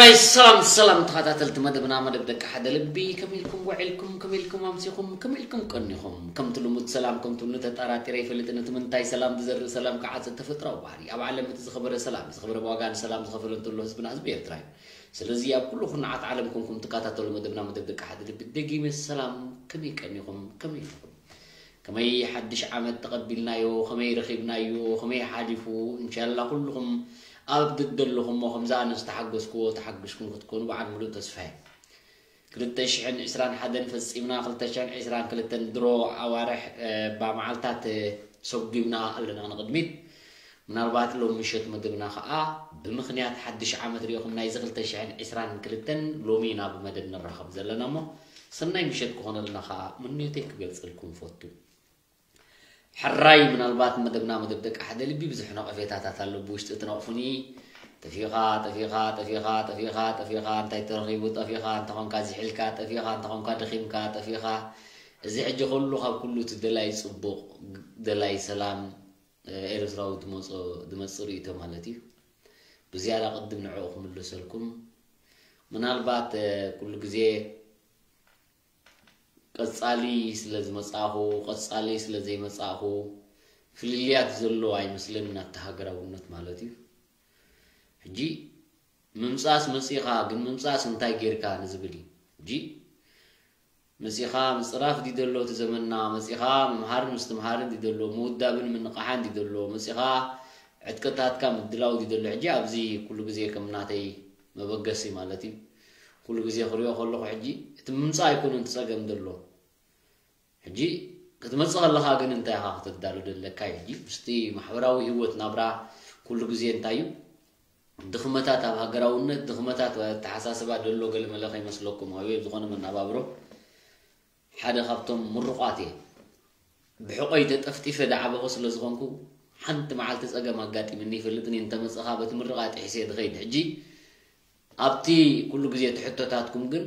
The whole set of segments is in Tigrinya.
ኣይ ሰላም ሰላም ተኸታተልቲ መደብና፣ መደብ ደቂ ሓደ ልቢ፣ ከመይ ኢልኩም ውዒልኩም፣ ከመይ ኢልኩም ኣምሲኹም፣ ከመይ ኢልኩም ቀኒኹም? ከምቲ ልሙድ ሰላም ከምቲ ንተጠራጢረ ይፈልጥን፣ እቲ ምንታይ ሰላም ዝዘርእ ሰላም ክዓጽድ ተፈጥራዊ ባህሪ። ኣብ ዓለም እቲ ዝኸበረ ሰላም፣ ዝኸበረ ዋጋ ንሰላም ዝኸፈለ እንተሎ ህዝብና ህዝቢ ኤርትራ እዩ። ስለዚ ኣብ ኩሉ ኩርናዓት ዓለም ኮንኩም ትከታተሉ መደብና፣ መደብ ደቂ ሓደ ልቢ፣ ደጊመ ሰላም ከመይ ቀኒኹም፣ ከመይ ኢልኩም? ከመይ ሓድሽ ዓመት ተቐቢልናዮ፣ ከመይ ረኺብናዮ፣ ከመይ ሓሊፉ? እንሻላ ኩልኹም ኣብ ደደለኹሞ ከምዛ ኣነ ዝተሓጎስክዎ ተሓጒስኩም ክትኮኑ በዓል ሙሉእ ተስፋ እየ። ክልተ ሽሕን ዕስራን ሓደን ፈጺምና፣ ክልተ ሽሕን ዕስራን ክልተን ድሮ ኣዋርሕ፣ እ፣ ባ መዓልታት፣ እ፣ ሰጒምና ኣለና ንቕድሚት። ምናልባት ሎም ምሸት መደብና ኸኣ ብምኽንያት ሓድሽ ዓመት ሪኢኹም ናይዚ ክልተ ሽሕን ዕስራን ክልተን ሎሚ ኢና ብመደብ ንራኸብ ዘለና እሞ፣ ሰናይ ምሸት ክኾነልና ኸኣ ምንዮተይ ክገልጸልኩም እፈቱ። ሕራይ፣ ምናልባት መደብና መደብ ደቂ ሓደ ልቢ ብዙሕ ነቐፌታታት ኣሎ። ብውሽጢ ትነቕፉኒ፣ ጠፊኻ፣ ጠፊኻ፣ ጠፊኻ፣ ጠፊኻ፣ ጠፊኻ፣ እንታይ ተረኺቡ፣ ጠፊኻ፣ እንተኾንካ ዝሒልካ፣ ጠፊኻ፣ እንተኾንካ ደኺምካ፣ ጠፊኻ። እዚ ሕጂ ኩሉ ካብ ኩሉ እቲ ደላይ ጽቡቕ፣ ደላይ ሰላም፣ እ፣ ኤርትራዊ ዝመጾ-፣ ዝመጽእ ርእይቶ ማለት እዩ። ብዝያዳ ቅድም ንዕኡ ክምልሰልኩም። ምናልባት፣ እ፣ ኩሉ ግዜ ቀጻሊ ስለ ዝመጻእኹ፣ ቀጻሊ ስለ ዘይመጻእኹ፣ ፍልልያት ዘሎ ኣይመስለንን፣ ናታ ሃገራውነት ማለት እዩ። ሕጂ ምምጻእስ መጺኻ፣ ግን ምምጻእስ እንታይ ጌርካ ንዝብል እዩ። ሕጂ መጺኻ ምጽራፍ ድዩ ዘሎ እቲ ዘመንና? መጺኻ ምምሃርን ምስትምሃርን ድዩ ዘሎ? ምውዳብን ምንቓሓን ድዩ ዘሎ? መጺኻ ዕጥቅታትካ ምድላው ድዩ ዘሎ? ሕጂ ኣብዚ ኩሉ ግዜ ከም ናተይ መበገሲ ማለት እዩ። ኩሉ ግዜ ክሪኦ ከለኹ ሕጂ እቲ ምምጻእ ኣይኮነን እቲ ጸገም ዘሎ። ሕጂ ክትመጽእ ከለኻ ግን እንታይ ኢኻ ከተዳሉ ዘለካ እዩ። ሕጂ ምስቲ ማሕበራዊ ህይወት ናብራ ኩሉ ግዜ እንታይ እዩ? ድኽመታት ኣብ ሃገራውነት፣ ድኽመታት ኣብ ኣተሓሳስባ ደሎ ገለመለ ከይመስለኩም። ኣበይ ኣብ ዝኾነ መናባብሮ ሓደ ካብቶም ምሩቓት እየ። ብሕቖይ ተጠፍጢፈ ዝዓበኹ ስለ ዝኾንኩ፣ ሓንቲ መዓልቲ ጸገም ኣጋጢምኒ ይፈልጥን እዩ። እንተመጽኻ በቲ ምርቓ ጥሒሰ እየ ዝኸይድ። ሕጂ ኣብቲ ኩሉ ግዜ እቲ ሕቶታትኩም ግን፣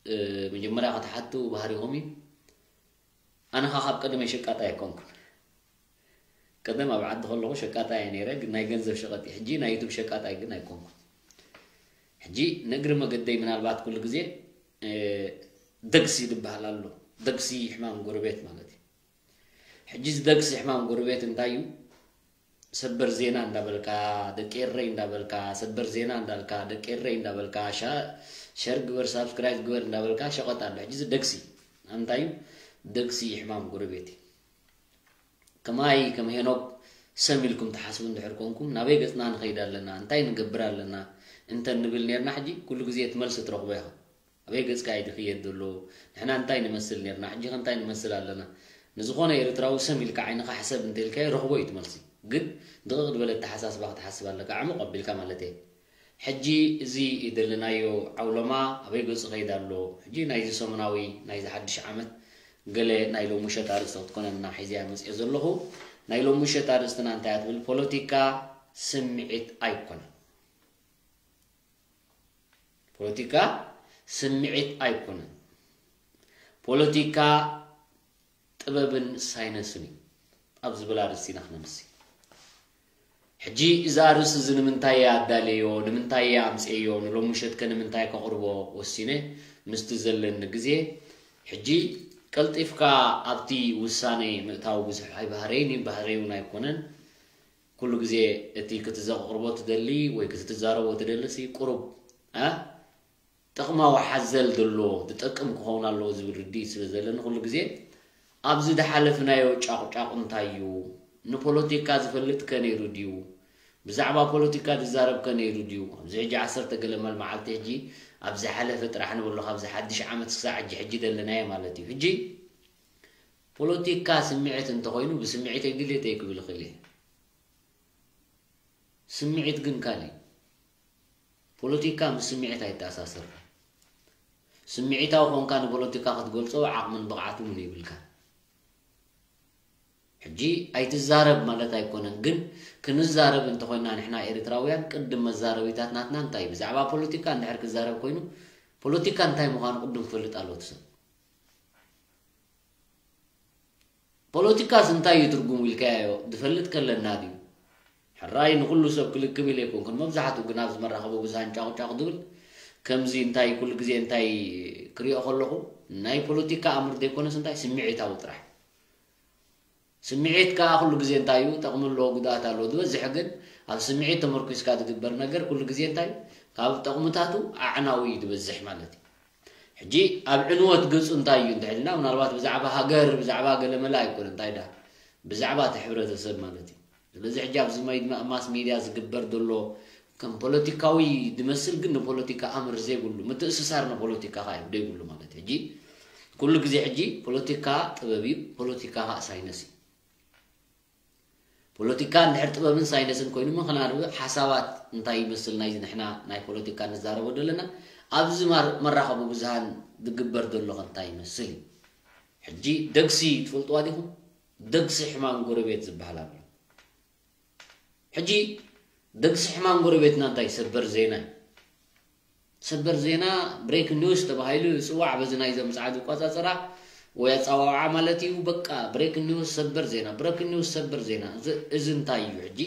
እ፣ መጀመርያ ክትሓቱ ባህሪኹም እዩ። ኣነ ኸኣ ካብ ቀደመይ ሸቃጣይ ኣይኮንኩን። ቀደም ኣብ ዓዲ ከለኹ ሸቃጣይ እየ ነይረ፣ ግን ናይ ገንዘብ ሸቐጥ እየ። ሕጂ ናይ ዩቱብ ሸቃጣይ ግን ኣይኮንኩን። ሕጂ ንእግሪ መገደይ ምናልባት ኩሉ ግዜ፣ እ፣ ደግሲ ዝበሃል ኣሎ። ደግሲ ሕማም ጎረቤት ማለት እዩ። ሕጂ እዚ ደግሲ ሕማም ጎረቤት እንታይ እዩ? ሰበር ዜና እንዳበልካ፣ ደቂ ኤረይ እንዳበልካ፣ ሰበር ዜና እንዳልካ፣ ደቂ ኤረይ እንዳበልካ፣ ሻ-፣ ሸር ግበር፣ ሳብስክራይብ ግበር እንዳበልካ ሸቐጥ ኣሎ። ሕጂ እዚ ደግሲ እንታይ እዩ? ደግሲ ሕማም ጎረቤት እዩ። ከማይ ከም ሄኖክ ሰም ኢልኩም ትሓስቡ እንድሕር ኮንኩም፣ ናበይ ገጽና ንኸይድ ኣለና፣ እንታይ ንገብር ኣለና እንተ ንብል ኔርና፣ ሕጂ ኩሉ ግዜ እቲ መልሲ ትረኽቦ ኢኻ። ኣበይ ገጽካ እዩ ዝኽየድ ዘሎ? ንሕና እንታይ ንመስል ኔርና፣ ሕጂ ከ እንታይ ንመስል ኣለና? ንዝኾነ ኤርትራዊ ሰም ኢልካ ዓይንኻ ሕሰብ እንተ ኢልካዮ ረኽቦ እዩ እቲ መልሲ። ግን ድቕቕ ዝበለ ኣተሓሳስባ ክትሓስብ ኣለካ፣ ዕሙቕ ኣቢልካ ማለት እየ። ሕጂ እዚ ዘለናዮ ዓውሎማ ኣበይ ገጹ ከይድ ኣሎ? ሕጂ ናይዚ ሰሙናዊ፣ ናይዚ ሓድሽ ዓመት ገለ ናይ ሎሚ ምሸት ኣርእስቲ ክትኮነና ሒዘያ መጽኤ ዘለኹ። ናይ ሎሚ ምሸት ኣርእስትና እንታይ እያ ትብል? ፖለቲካ ስምዒት ኣይኮነን። ፖለቲካ ስምዒት ኣይኮነን። ፖለቲካ ጥበብን ሳይነስን እዩ። ኣብ ዝብል ኣርእስቲ ኢና ክነምሲ። ሕጂ እዚ ኣርእስቲ እዚ ንምንታይ እየ ኣዳልየዮ? ንምንታይ እየ ኣምፅኤዮ? ንሎም ምሸት ከ ንምንታይ ከቕርቦ ወሲነ? ምስቲ ዘለኒ ግዜ ሕጂ ቀልጢፍካ ኣብቲ ውሳነ ምእታው ብዙሕ ኣይባህረይን እዩ፣ ባህረይ እውን ኣይኮነን። ኩሉ ግዜ እቲ ክትዘቕርቦ ትደሊ ወይ ክትዛረቦ ትደሊ ሲ ቁሩብ፣ እ፣ ጥቕማዊ ሓዘል ዘሎ ዝጠቅም ክኸውን ኣለዎ ዝብል ርድኢት ስለ ዘለኒ ኩሉ ግዜ ኣብዚ ዝሓለፍናዮ ጫቑጫቑ እንታይ እዩ? ንፖለቲካ ዝፈልጥ ከ ነይሩ ድዩ? ብዛዕባ ፖለቲካ ዝዛረብ ከ ነይሩ ድዩ? ኣብዚ ሕጂ ዓሰርተ ገለ መል መዓልቲ ሕጂ ኣብ ዝሓለፈ ጥራሕ ንበሎ ካብዚ ሓድሽ ዓመት ክሳዕ ሕጂ ሕጂ ዘለናዮ ማለት እዩ። ሕጂ ፖለቲካ ስምዒት እንተኾይኑ ብስምዒተይ ድሌተይ ክብል እኽእል እየ። ስምዒት ግን ካልእ። ፖለቲካ ምስ ስምዒት ኣይተኣሳሰር። ስምዒታዊ ኮንካ ንፖለቲካ ክትገልጾ ዓቕምን ብቕዓትን እውን ይብልካ። ሕጂ ኣይትዛረብ ማለት ኣይኮነን፣ ግን ክንዛረብ እንተኾይና ንሕና ኤርትራውያን ቅድም መዛረቢታት ናትና እንታይ እዩ? ብዛዕባ ፖለቲካ እንድሕር ክዛረብ ኮይኑ ፖለቲካ እንታይ ምዃኑ ቅድም ክፈልጥ ኣለዎ እቲ ሰብ። ፖለቲካስ እንታይ እዩ ትርጉሙ ኢልካዮ? ዝፈልጥ ከለና ድዩ? ሕራይ ንኹሉ ሰብ ክልክም ኢለ ኣይኮንኩን፣ መብዛሕትኡ ግን ኣብዚ መራኸቢ ብዙሃን ጫቑጫቑ ዝብል ከምዚ እንታይ ኩሉ ግዜ እንታይ ክሪኦ ከለኹ ናይ ፖለቲካ ኣምር ዘይኮነስ እንታይ ስምዒታዊ ጥራሕ። ስምዒት ከኣ ኩሉ ግዜ እንታይ እዩ ጠቕሚ ኣለዎ ጉድኣት ኣለዎ። ዝበዝሕ ግን ኣብ ስምዒት ተመርኪስካ ዝግበር ነገር ኩሉ ግዜ እንታይ እዩ ካብ ጠቕምታቱ ኣዕናዊ እዩ ዝበዝሕ ማለት እዩ። ሕጂ ኣብ ዕንወት ገጹ እንታይ እዩ እንተሕልና ምናልባት ብዛዕባ ሃገር ብዛዕባ ገለመላ ኣይኮነ እንታይ ዳ ብዛዕባ እቲ ሕብረተሰብ ማለት እዩ። ስለዚ ሕጂ ኣብዚ ማስ ሚድያ ዝግበር ዘሎ ከም ፖለቲካዊ ዝመስል ግን ንፖለቲካ ኣምር ዘይብሉ ምትእስሳር ንፖለቲካ ከዓ ዘይብሉ ማለት ሕጂ ኩሉ ግዜ ሕጂ ፖለቲካ ጥበብ እዩ፣ ፖለቲካ ከዓ ሳይነስ እዩ። ፖለቲካ እንድሕር ጥበብን ሳይነስን ኮይኑ ምክንያቱ ሓሳባት እንታይ ይመስል ናይዚ ንሕና ናይ ፖለቲካ ንዛረቦ ዘለና ኣብዚ መራኸቢ ብዙሃን ዝግበር ዘሎ ከ እንታይ ይመስል እዩ። ሕጂ ደግሲ ትፈልጥዋ ዲኹም? ደግሲ ሕማም ጎረቤት ዝበሃል ኣሎ። ሕጂ ደግሲ ሕማም ጎረቤትና እንታይ ሰበር ዜና እዩ። ሰበር ዜና ብሬክ ኒውስ ተባሂሉ ይፅዋዕ። በዚ ናይዞም ሰዓት ዝቆፃፀራ ወይ ኣፀዋውዓ ማለት እዩ። በቃ ብሬክ ኒውስ ሰበር ዜና፣ ብሬክ ኒውስ ሰበር ዜና። እዚ እንታይ እዩ ሕጂ?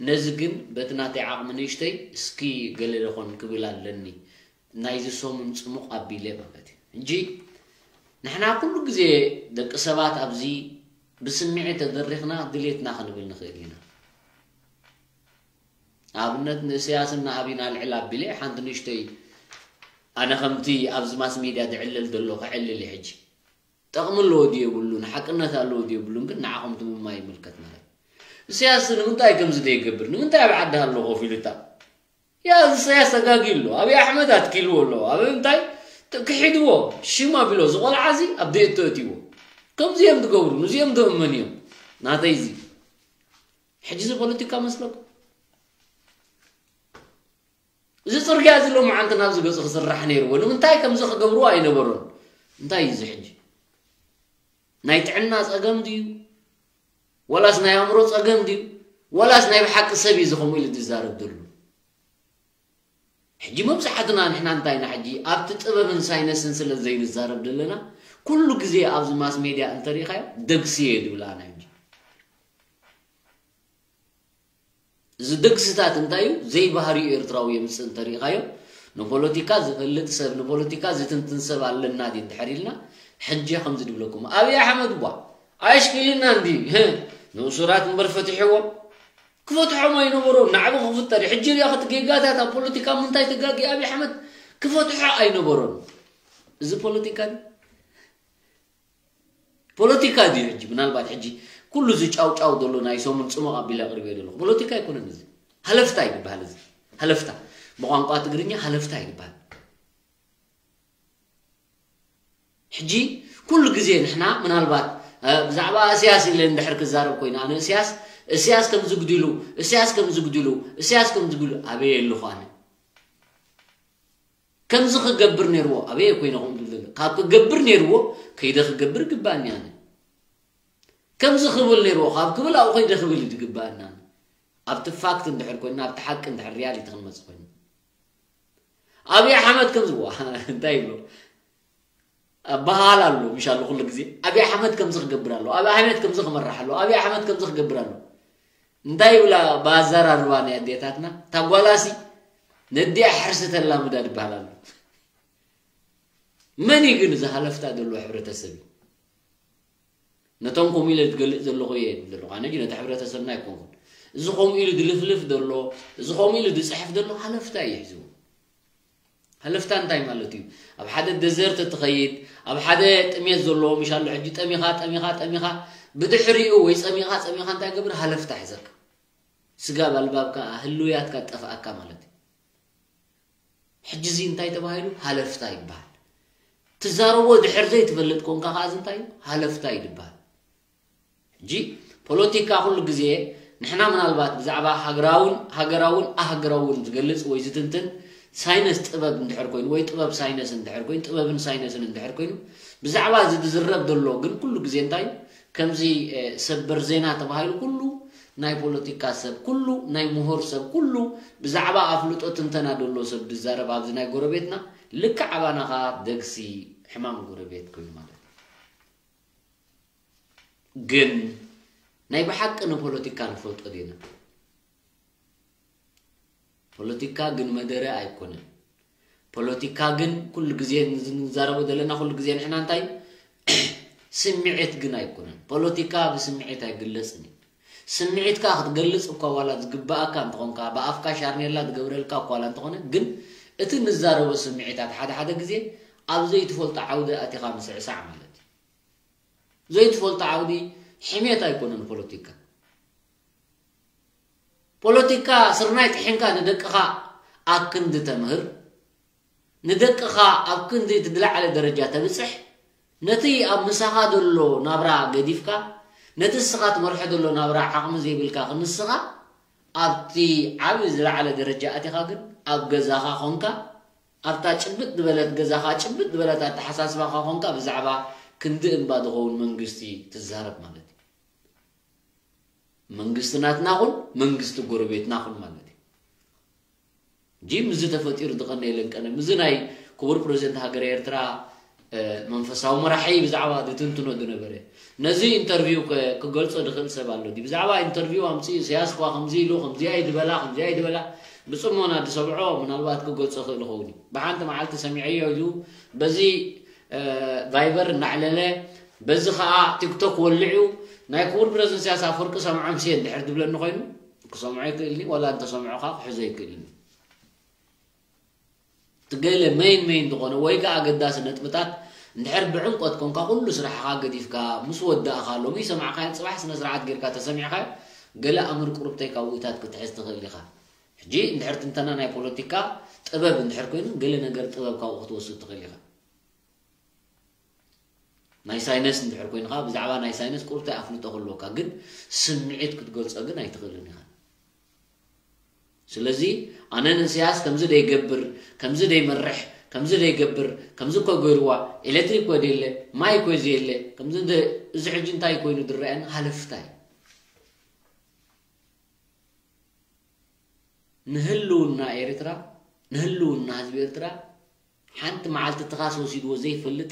ነዚ ግን በቲ ናተይ ዓቕሚ ንእሽተይ እስኪ ገለ ደኾን ክብል ኣለኒ። ናይዚ ሰሙን ፅሙቕ ኣቢለ ማለት እዩ። ሕጂ ንሕና ኩሉ ግዜ ደቂ ሰባት ኣብዚ ብስምዒት ተደሪኽና ድሌትና ክንብል ንኽእል ኢና። ኣብነት ንእስያስን ንኣብይን ኣልዕል ኣቢለ ሓንቲ ንእሽተይ ኣነ ከምቲ ኣብዚ ማስ ሚድያ ዝዕለል ዘሎ ክዕልል እየ ሕጂ። ጠቕሚ ኣለዎ ድዩ የብሉን፣ ሓቅነት ኣለዎ ድዩ የብሉን ግን ንዓኹም ትምማ ይምልከት ማለት እዩ። እሰያስ ንምንታይ ከምዚ ዘይገብር? ንምንታይ ኣብ ዓዲ ኣሎ ኮፍ ኢሉ እታ? ያ እሰያስ ተጋጊ ኣሎ። ኣብይ ኣሕመድ ኣትኪልዎ ኣሎ። ኣብ እንታይ ክሒድዎ ሽም ኣቢሎ ዝቆልዓ እዚ ኣብ ደየቶ እትዎ ከምዚ እዮም ዝገብሩ። ንዚኦም ዶ እመን እዮም ናተይ እዚ ሕጂ እዚ ፖለቲካ መስለኩም? እዚ ጽርግያ እዚ ሎማዓንቲ ናብዚ ገጹ ክስራሕ ነይርዎ። ንምንታይ ከምዚ ክገብርዎ ኣይነበሮን? እንታይ እዩ እዚ ሕጂ? ናይ ጥዕና ጸገም ድዩ? ዋላስ ናይ ኣእምሮ ጸገም ድዩ? ዋላስ ናይ ብሓቂ ሰብ እዩ እዚ ከምኡ ኢሉ ዝዛረብ ዘሎ? ሕጂ መብዛሕትና ንሕና እንታይ ኢና ሕጂ ኣብቲ ጥበብን ሳይነስን ስለ ዘይንዛረብ ዘለና ኩሉ ግዜ ኣብዚ ማስ ሜድያ እንተሪኢኻዮ ደግሲ እየ ዝብል ኣነ ሕጂ። እዚ ድግስታት እንታይ እዩ? ዘይባህሪኡ ኤርትራዊ የምጽእ እንተሪኢኻዮ፣ ንፖለቲካ ዝፈልጥ ሰብ፣ ንፖለቲካ ዝትንትን ሰብ ኣለና ድዩ እንድሕር ኢልና፣ ሕጂ ከምዚ ድብለኩም፣ ኣብይ ኣሕመድ ቧ ኣየሽኪልናን ድዩ? ንእሱራት እምበር ፈቲሕዎም። ክፈትሖም ኣይነበሮን፣ ናዕቢ ክፍጠር እዩ። ሕጂ ሪኣ እቲ ጌጋታት ኣብ ፖለቲካ ምንታይ ተጋጊ ኣብይ ኣሕመድ ክፈትሖ ኣይነበሮን። እዚ ፖለቲካ ድዩ? ፖለቲካ ድዩ ሕጂ? ምናልባት ሕጂ ኩሉ እዚ ጫው ጫው ዘሎ ናይ ሰሙን ጽሙቕ ኣቢለ ኣቕሪበ ዘለኹ ፖለቲካ ኣይኮነን። እዚ ሃለፍታ እዩ ዝበሃል። እዚ ሃለፍታ ብቋንቋ ትግርኛ ሃለፍታ እዩ ዝበሃል። ሕጂ ኩሉ ግዜ ንሕና ምናልባት ብዛዕባ እስያስ ኢለ እንድሕር ክዛረብ ኮይኑ ኣነ እስያስ እስያስ ከም ዝግድሉ እስያስ ከም ዝግድሉ እስያስ ከም ዝግድሉ ኣበየ ኣለኹ ኣነ ከምዚ ክገብር ነይርዎ ኣበየ ኮይነ ከምኡ ዝብል ዘሎ ካብ ክገብር ነይርዎ ከይደ ክገብር ግባእኒ ኣነ ከምዚ ክብል ነይርዎ ካብ ክብል ኣብኡ ከይደ ክብል እዩ ዝግባእና ኣብቲ ፋክት እንድሕር ኮይንና ኣብቲ ሓቂ እንድሕር ሪያሊቲ ክንመፅእ ኮይኑ ኣብይ ኣሕመድ ከምዚ ዋ እንታይ ይብሎ ኣበሃል ኣሎ ምሽ ኣሎ ኩሉ ግዜ ኣብይ ኣሕመድ ከምዚ ክገብር ኣሎ ኣብይ ኣሕመድ ከምዚ ክመራሕ ኣሎ ኣብይ ኣሕመድ ከምዚ ክገብር ኣሎ እንታይ ይብላ ብኣዘራርባ ናይ ኣዴታትና ታጓላሲ ነዲኣ ሕርሲ ተላምዳ ዝበሃል ኣሎ መን እዩ ግን እዚ ሃለፍታ ዘለዎ ሕብረተሰብ እዩ ነቶም ከምኡ ኢለ ዝገልፅ ዘለኹ እየ ዝብል ዘለኹ ኣነ ነቲ ሕብረተሰብና ኣይኮንኩን እዚ ከምኡ ኢሉ ዝልፍልፍ ዘሎ እዚ ከምኡ ኢሉ ዝፅሕፍ ዘሎ ሃለፍታ እዩ ሒዝዎ ሃለፍታ እንታይ ማለት እዩ ኣብ ሓደ ደዘርት ትኸይድ ኣብ ሓደ ጥሜት ዘለዎ ምሻሎ ሕጂ ጠሚኻ ጠሚኻ ጠሚኻ ብድሕሪኡ ወይ ፀሚኻ ፀሚኻ እንታይ ገብር ሃለፍታ ሒዘካ ስጋብ ኣልባብካ ህልውያትካ ጠፍኣካ ማለት እዩ ሕጂ እዚ እንታይ ተባሂሉ ሃለፍታ ይበሃል ትዛረቦ ድሕር ዘይትፈልጥ ኮንካ ከዓ እዚ እንታይ እዩ ሃለፍታ እዩ ዝበሃል ሕጂ ፖለቲካ ኩሉ ግዜ ንሕና ምናልባት ብዛዕባ ሃገራውን ሃገራውን ኣሃገራውን ዝገልፅ ወይ ዝትንትን ሳይነስ ጥበብ እንድሕር ኮይኑ ወይ ጥበብ ሳይነስ እንድሕር ኮይኑ ጥበብን ሳይነስን እንድሕር ኮይኑ ብዛዕባ እዚ ዝዝረብ ዘሎ ግን ኩሉ ግዜ እንታይ እዩ ከምዚ ሰበር ዜና ተባሂሉ ኩሉ ናይ ፖለቲካ ሰብ ኩሉ ናይ ምሁር ሰብ ኩሉ ብዛዕባ ኣፍልጦ ትንተና ደሎ ሰብ ዝዛረብ ኣብዚ ናይ ጎረቤትና ልክዕ ኣባና ከዓ ደግሲ ሕማም ጎረቤት ኮይኑ ማለት እዩ ግን ናይ ብሓቂ ንፖለቲካ ንፈልጦ ዲና ፖለቲካ ግን መደረ ኣይኮነን። ፖለቲካ ግን ኩሉ ግዜ ንዛረቦ ዘለና ኩሉ ግዜ ንሕና እንታይ ስምዒት ግን ኣይኮነን። ፖለቲካ ብስምዒት ኣይግለጽን እዩ። ስምዒትካ ክትገልጽ እኳ ዋላ ዝግባኣካ እንተኾንካ፣ ብኣፍካ ሻርኔላ ዝገብረልካ እኳ ዋላ እንተኾነ፣ ግን እቲ ንዛረቦ ስምዒታት ሓደ ሓደ ግዜ ኣብ ዘይትፈልጦ ዓውዲ ኣቲኻ ምስዕሳዕ ማለት እዩ። ዘይትፈልጦ ዓውዲ ሕሜት ኣይኮነን ፖለቲካ። ፖለቲካ ስርናይ ጥሒንካ ንደቅኻ ኣብ ክንዲ ተምህር፣ ንደቅኻ ኣብ ክንዲ እቲ ዝለዓለ ደረጃ ተብጽሕ፣ ነቲ ኣብ ምሳኻ ዘሎ ናብራ ገዲፍካ፣ ነቲ እስኻ ትመርሖ ዘሎ ናብራ ዓቕሚ ዘይብልካ ክንስኻ ኣብቲ ዓቢ ዝለዓለ ደረጃ ኣቲኻ ግን ኣብ ገዛኻ ኾንካ ኣብታ ጭብጥ ዝበለት ገዛኻ ጭብጥ ዝበለት ኣተሓሳስባኻ ኾንካ ብዛዕባ ክንዲ እምባ ዝኸውን መንግስቲ ትዛረብ ማለት እዩ። መንግስቲ ናትና ኹን መንግስቲ ጎረቤትና ኹን ማለት እዩ። ጂ ምዚ ተፈጢሩ ዝቐነየ ለንቀነ ምዚ ናይ ክቡር ፕሬዚደንት ሃገረ ኤርትራ መንፈሳዊ መራሒ ብዛዕባ ዝትንትኖ ዝነበረ ነዚ ኢንተርቪው ክገልጾ ዝኽእል ሰብ ኣሎ ዲ ብዛዕባ ኢንተርቪው ኣምፅኡ ኢሳያስ ኳ ከምዚ ኢሉ ከምዚኣ ይድበላ ከምዚኣ ይድበላ ብፅሞና ዝሰምዖ ምናልባት ክገልጾ ክእል ይኸውን እዩ። ብሓንቲ መዓልቲ ሰሚዐዮ እዩ በዚ ቫይበር እናዕለለ በዚ ከዓ ቲክቶክ ወልዑ ናይ ክቡር ፕሬዚደንት ኢሳያስ ኣፈወርቂ ሰምዖም ሴ እንድሕር ዝብለኒ ኮይኑ ክሰምዖ ይክእልኒ ዋላ እንተሰምዖ ከዓ ክሕዞ ይክእልኒ። ትገለ መይን መይን ዝኾነ ወይ ከዓ ኣገዳሲ ነጥብታት እንድሕር ብዕምቆት ኮንካ ኩሉ ስራሕኻ ገዲፍካ ምስ ወዳእኻ ሎሚ ሰማዕካዮ ፅባሕ ስነ ስርዓት ጌርካ ተሰሚዕካዮ ገለ ኣምር ቁሩብ ተይካውኢታት ክትሕዝ ትኽእል ኢኻ። ሕጂ እንድሕር ትንተና ናይ ፖለቲካ ጥበብ እንድሕር ኮይኑ ገለ ነገር ጥበብ ካብኡ ክትወስድ ትኽእል ኢኻ። ናይ ሳይነስ እንድሕር ኮይንካ ብዛዕባ ናይ ሳይነስ ቁሩብ ኣፍልጦ ክህልወካ ግን ስምዒት ክትገልፆ ግን ኣይትኽእልን ኢኻ። ስለዚ ኣነ ንእስያስ ከምዚ ደይገብር ከምዚ ደይመርሕ ከምዚ ደይገብር ከምዚ እኮ ገይርዋ ኤሌክትሪክ እኮ ደየለ ማይ እኮ ዘየለ ከምዚ እንደ- እዚ ሕጂ እንታይ ኮይኑ ዝረኣየኒ ሃለፍታ እዩ። ንህልውና ኤርትራ ንህልውና ህዝቢ ኤርትራ ሓንቲ መዓልቲ ትኻስ ወሲድዎ ዘይፈልጥ